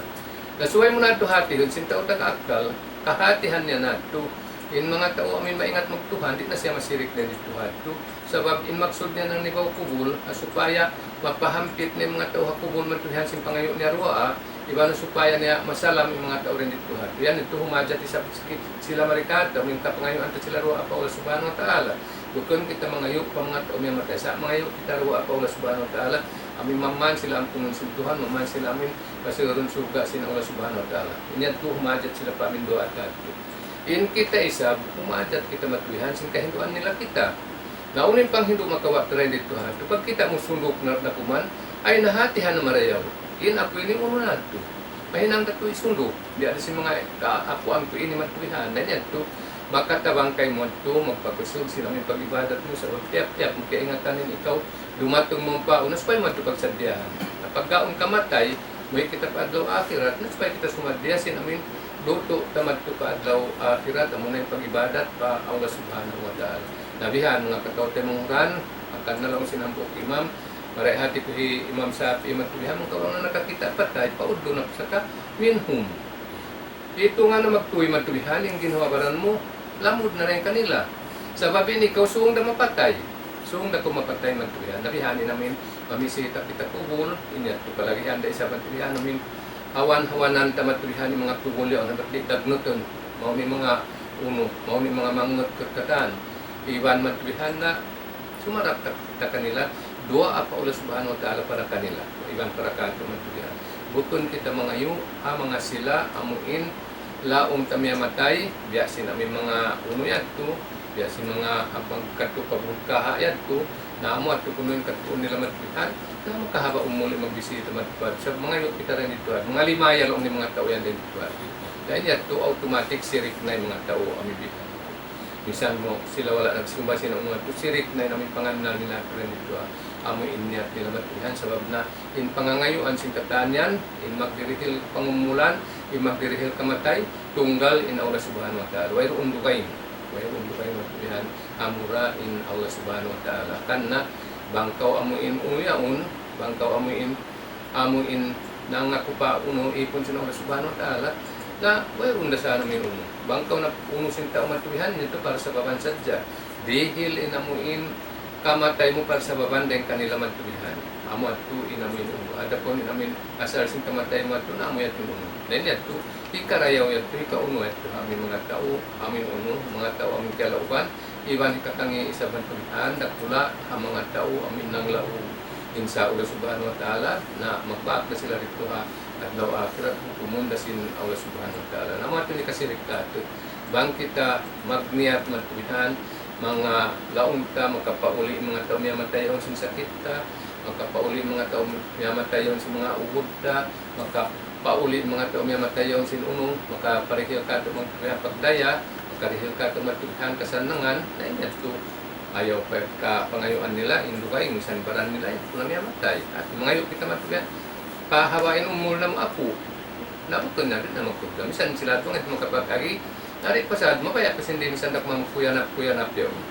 Na subay mu na yadtu hātihun, sin tau taga akkal, kahātihan niya na yadtu, in manga tau amu in maingat magtuhan, di' na siya masirik dayn didtu ha yadtu. Sabab in maksud niya nanibaw kubul, ah, supaya mapahampit na in manga tau ha kubul matuwihan sin pangayu' niya duwaa, iban supaya niya masalam in manga tau dayn didtu ha yadtu. Yan yadtu humajat isab sila mari katu', amu in kapangayuan ta sila duwaa pa Allah Subhanahu wa Ta'ala. Bukun kita mangayu' pa manga tau miyatay, sa' mangayu' kita duwaa pa Allah Subhanahu wa Ta'ala, amu in maman sila ampunun sin Tuhan, maman sila amu in pasurun surga' sin Allah Subhanahu wa Ta'ala. In yadtu humajat sila pa amu in duwaa ta yadtu. In kita isab, humajat kita matuwihan sin kahinduan nila kita. Na unu in panghindu' makawa' ta dayn didtu ha yadtu. Pagkita' mu sunduk na, na kuman, ay nahātihan na marayaw. In aku ini unu na yadtu. Mahinang da tuud sunduk. Biya' da sin manga ka-, aku amtu ini matuwihan. Na in yadtu, makatabang kaymu yadtu, magpakusug sin amu in pag-ibadat mu, sabab tiyap-tiyap mu kaingatan in ikaw, dumatung mu pa, na subay mu yadtu pagsaddiyahan. Na pagga awn kamatay, muwi' kita pa adlaw akhirat, na subay kita sumaddiya sin amu in lutu' ta madtu pa adlaw akhirat, amuna in pag-ibadat pa Allah Subhanahu wa Ta'ala. Na bihan, manga kataw-taymanghuran, hangkan na laung sin hambuuk imam, marayaw hati ku hi Imam Shafi'i madtu bihan, bang kaw na nakakita' patay, paudlu nafsaka minhum. Itungan na magtuy madtu bihan, in ginhawa-baran mu, lamud na dayn kanila. Sabab in ikaw sung da mapatay. Sung da kaw mapatay madtu bihan. Na bihan in amin, mamisita kita kubul, in yadtu kalagihan da isab madtu bihan, amin, hawan-hawanan ta madtu bihan in manga kubul yaun, sabab di' dagnutun. Mawn in manga unu, mawn in manga mangngut katan. Iban madtu bihan na, sumarap ta, ta kanila, duwaa pa Allah Subhanahu wa Ta'ala para kanila, iban para katu' madtu bihan. Bukun kita mangayu' ha manga sila amuin laung ta miyamatay, biya' sin amuin manga unu yadtu, biya' sin manga abang kadtu pa bulkaha yadtu, na amu yadtu kunu' in kadtuun nila madtu bihan, na makahaba' umul in magbisita madtu bihan. Sa' mangayu' kita dayn didtu, manga lima ya laung niya manga tau yan dayn didtu. Dayn yadtu automatic sirik na in manga tau amu bihan. Misan mu sila wala' nagsimba sin unu yadtu, sirik na in amu in pangannal nila dayn didtu, amu in niyat nila madtu bihan, sabab na in pangangayuan sin katan yan, in magdirihil pangumulan, in magdirihil kamatay, tunggal in Allah Subhanahu wa Ta'ala. Wayruun dugaing, wayruun dugaing madtu bihan, amura in Allah Subhanahu wa Ta'ala. Karna' bang kaw amu in unu yaun, bang kaw amu in amu in nangaku pa unu ipun sin Allah Subhanahu wa Ta'ala, na wayruun da sa amu in unu. Bang kaw na unu sin tau madtu bihan, yadtu para sababan sadja. Dihil in amu in kamatay mu para sababan dayn kanila madtu bihan. Amu yadtu in amu in unu. Adapun in amu in asal sin kamatay mu yadtu, na amu yadtu in unu. Dayn yadtu, hikarayaw yadtu, hikaunu yadtu, amu in manga tau, amu in unu, manga tau, amu in kiyalauban, iban hikatangi isab madtu bihan, dakula' ha manga tau amu in nanglaug in sa Allah Subhanahu wa Ta'ala, na magbaak da sila didtu ha adlaw akhirat, hukumun da sin Allah Subhanahu wa Ta'ala. Na amu yadtu in hikasirik katu'. Bang kita magniyat madtu bihan, manga laung ta, makapauli' manga tau miyamatay yaun sin sakit ta, makapauli' manga tau miyamatay yaun sin manga ugud ta, makapauli' manga tau miyamatay yaun sin unu, makaparihil katu' madtu bihan pagdaya, makarihil katu' madtu bihan kasannangan, na in yadtu, ayaw pa ka pangayuan nila, in dugaing, misan baran nila, in pula miyamatay. At mangayu' kita madtu bihan, pahaba' in umul namu' apu'. Na bukun na, di' na magkugda. Misan sila tuwan, di' makapag-agi, na di' pa sad, mabaya' pa sin di', misan da' magkuyanap-kuyanap yaun.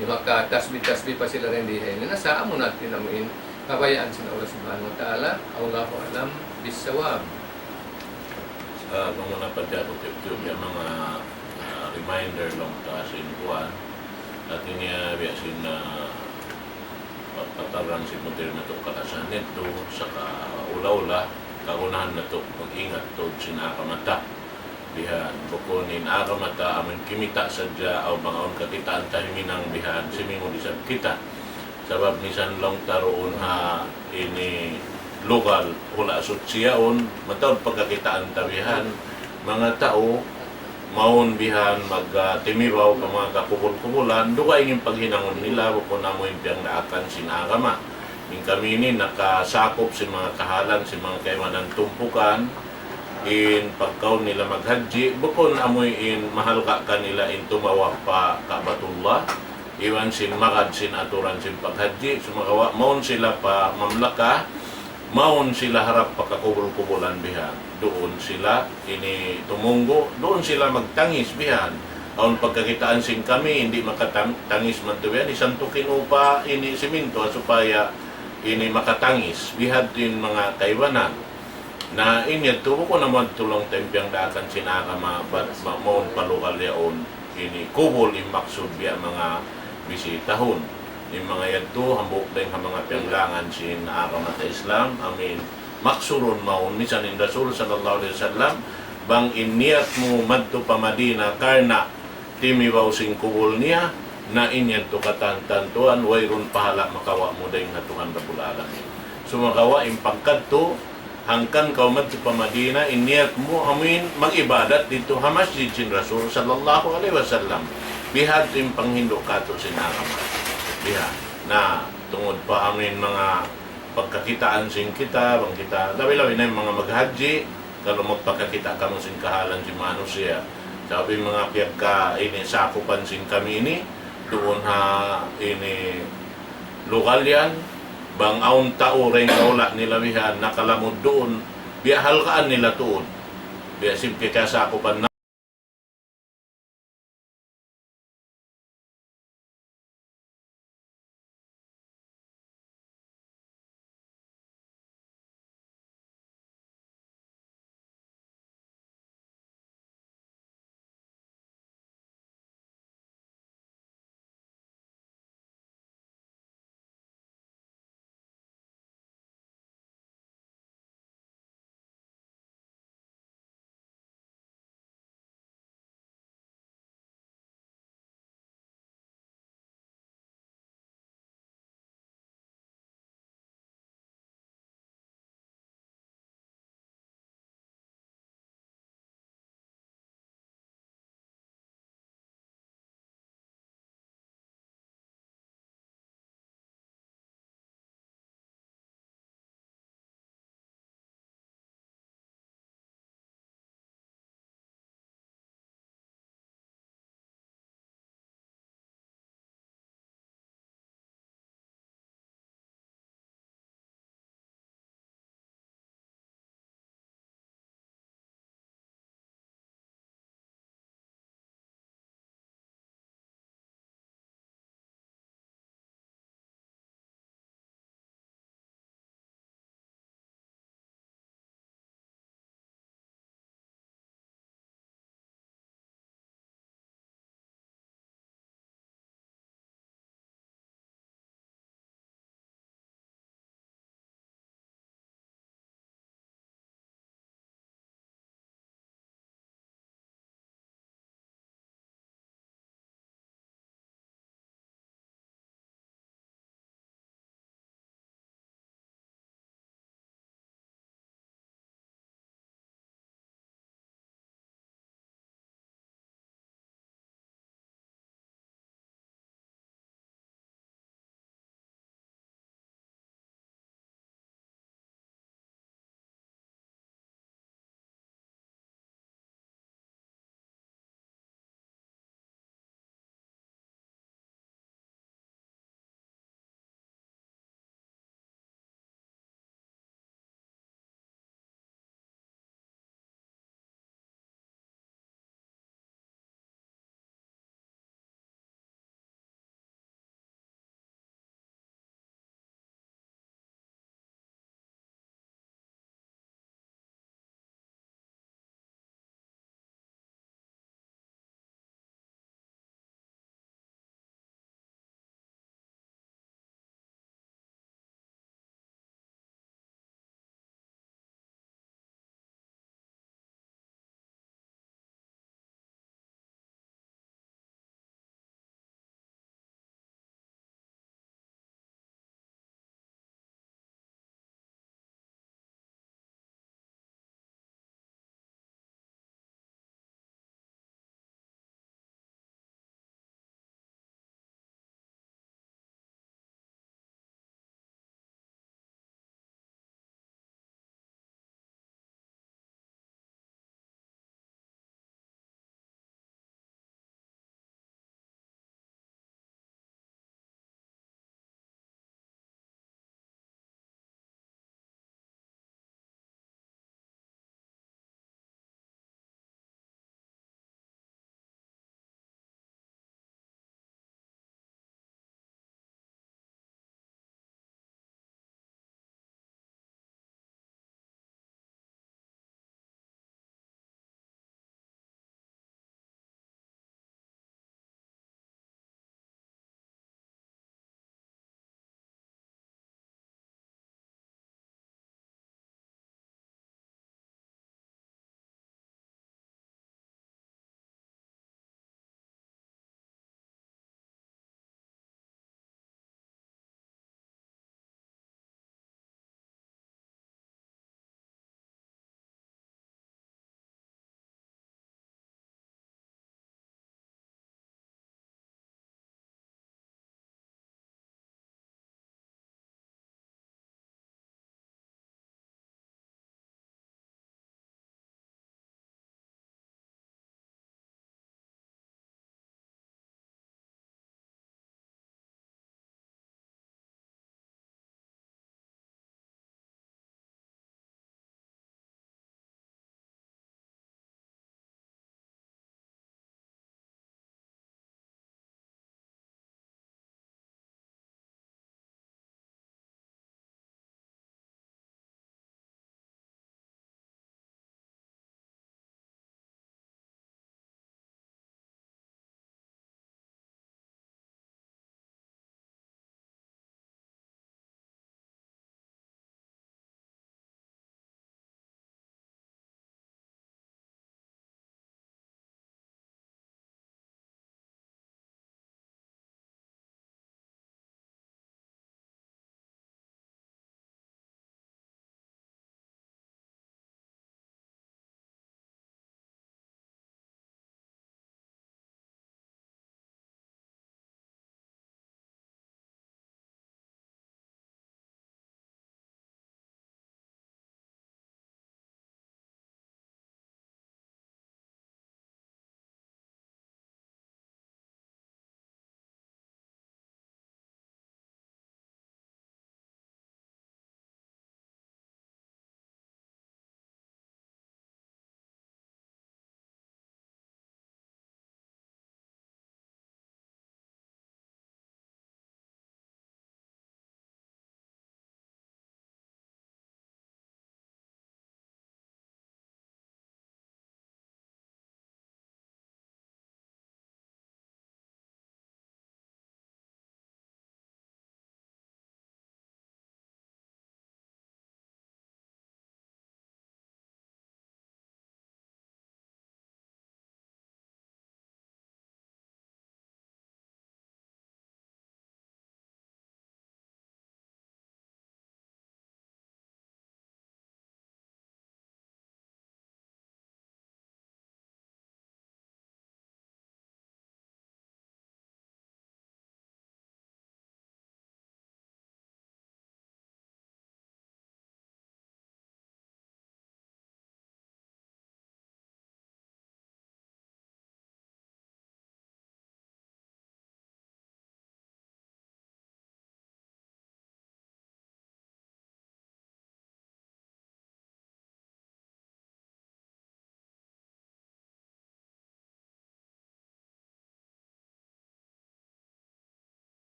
Di' makatasbih-tasbih pa sila dayn di ha ini. Na sa' amu na in amu in kabayaan sin Allah Subhanahu wa Ta'ala. Allahu a'lam bissawab. Ah, kung muna pa dyan, kung tiyup-tiyup yan, manga, ah, reminder laung ta sin kuwan. At ini, ah, biya' sin, ah, pagpatarang sin modern natu' kalasahan yadtu, saka ula-ula, kagunahan natu' mag-ingat tuud sin agama ta. Bihan, bukun in agama ta amun kimita' sadja, aw bang awn kakitaan ta himinang bihan, simingud isab kita. Sabab misan laung ta duun ha ini lugal, hula' suchi yaun, mataud pagkakitaan ta bihan, manga tau, mawn bihan mag, ah, timibaw pa manga kakubul-kubulan, dugaing in paghinangun nila, bukun amu in piyagdaakan sin agama. In kami ini nakasakup sin manga kahalan, sin manga kaibanan tumpukan, in pagkaun nila maghajji, bukun amu in mahalga' kanila in tumawaf pa Ka'batullah, iban sin magad sin aturan sin paghajji, sumagawa' mawn sila pa mamlaka, mawn sila harap pa kakubul-kubulan bihan. Duun sila ini tumunggu', duun sila magtangis bihan. Awn pagkakitaan sin kami, di' makatangis madtu bihan, isantukin upa ini siminto supaya ini makatangis. Bihadtu in manga kaibanan. Na in yadtu bukun amu yadtu laung ta in piyagdaakan sin agama, bat ma-, mawn pa lugal yaun ini kubul in maksud biya' manga bisitahun. In manga yadtu, hambuuk dayn ha manga piyagdaakan sin agama ta Islam, amu in maksurun mawn, misan in Rasul sallallahu alayhi wasallam, bang in niyat mu madtu pa Madina karna' timibaw sin kubul niya, na in yadtu katantantuan, wayruun pahala' makawa' mu dayn ha Tuhan Rabbul Alamin. Sumagawa' in pagkadtu, hangkan kaw madtu pa Madina, in niyat mu amu in mag-ibadat didtu ha masjid sin Rasul sallallahu alayhi wasallam. Bihadtu in panghindu' katu' sin agama. Biha. Na, tungud pa amu in manga pagkakitaan sin kita, bang kita, labi-labi na in manga maghajji, kalu magpakakita' kamu sin kahalan sin manusiya'. Sabab in manga piyagka ini sakupan sin kami ini, duun ha ini lugal yan, bang awn tau dayn ha hula' nila bihan, nakalamud duun, biya' halgaan nila tuud. Biya' sin piyakasakupan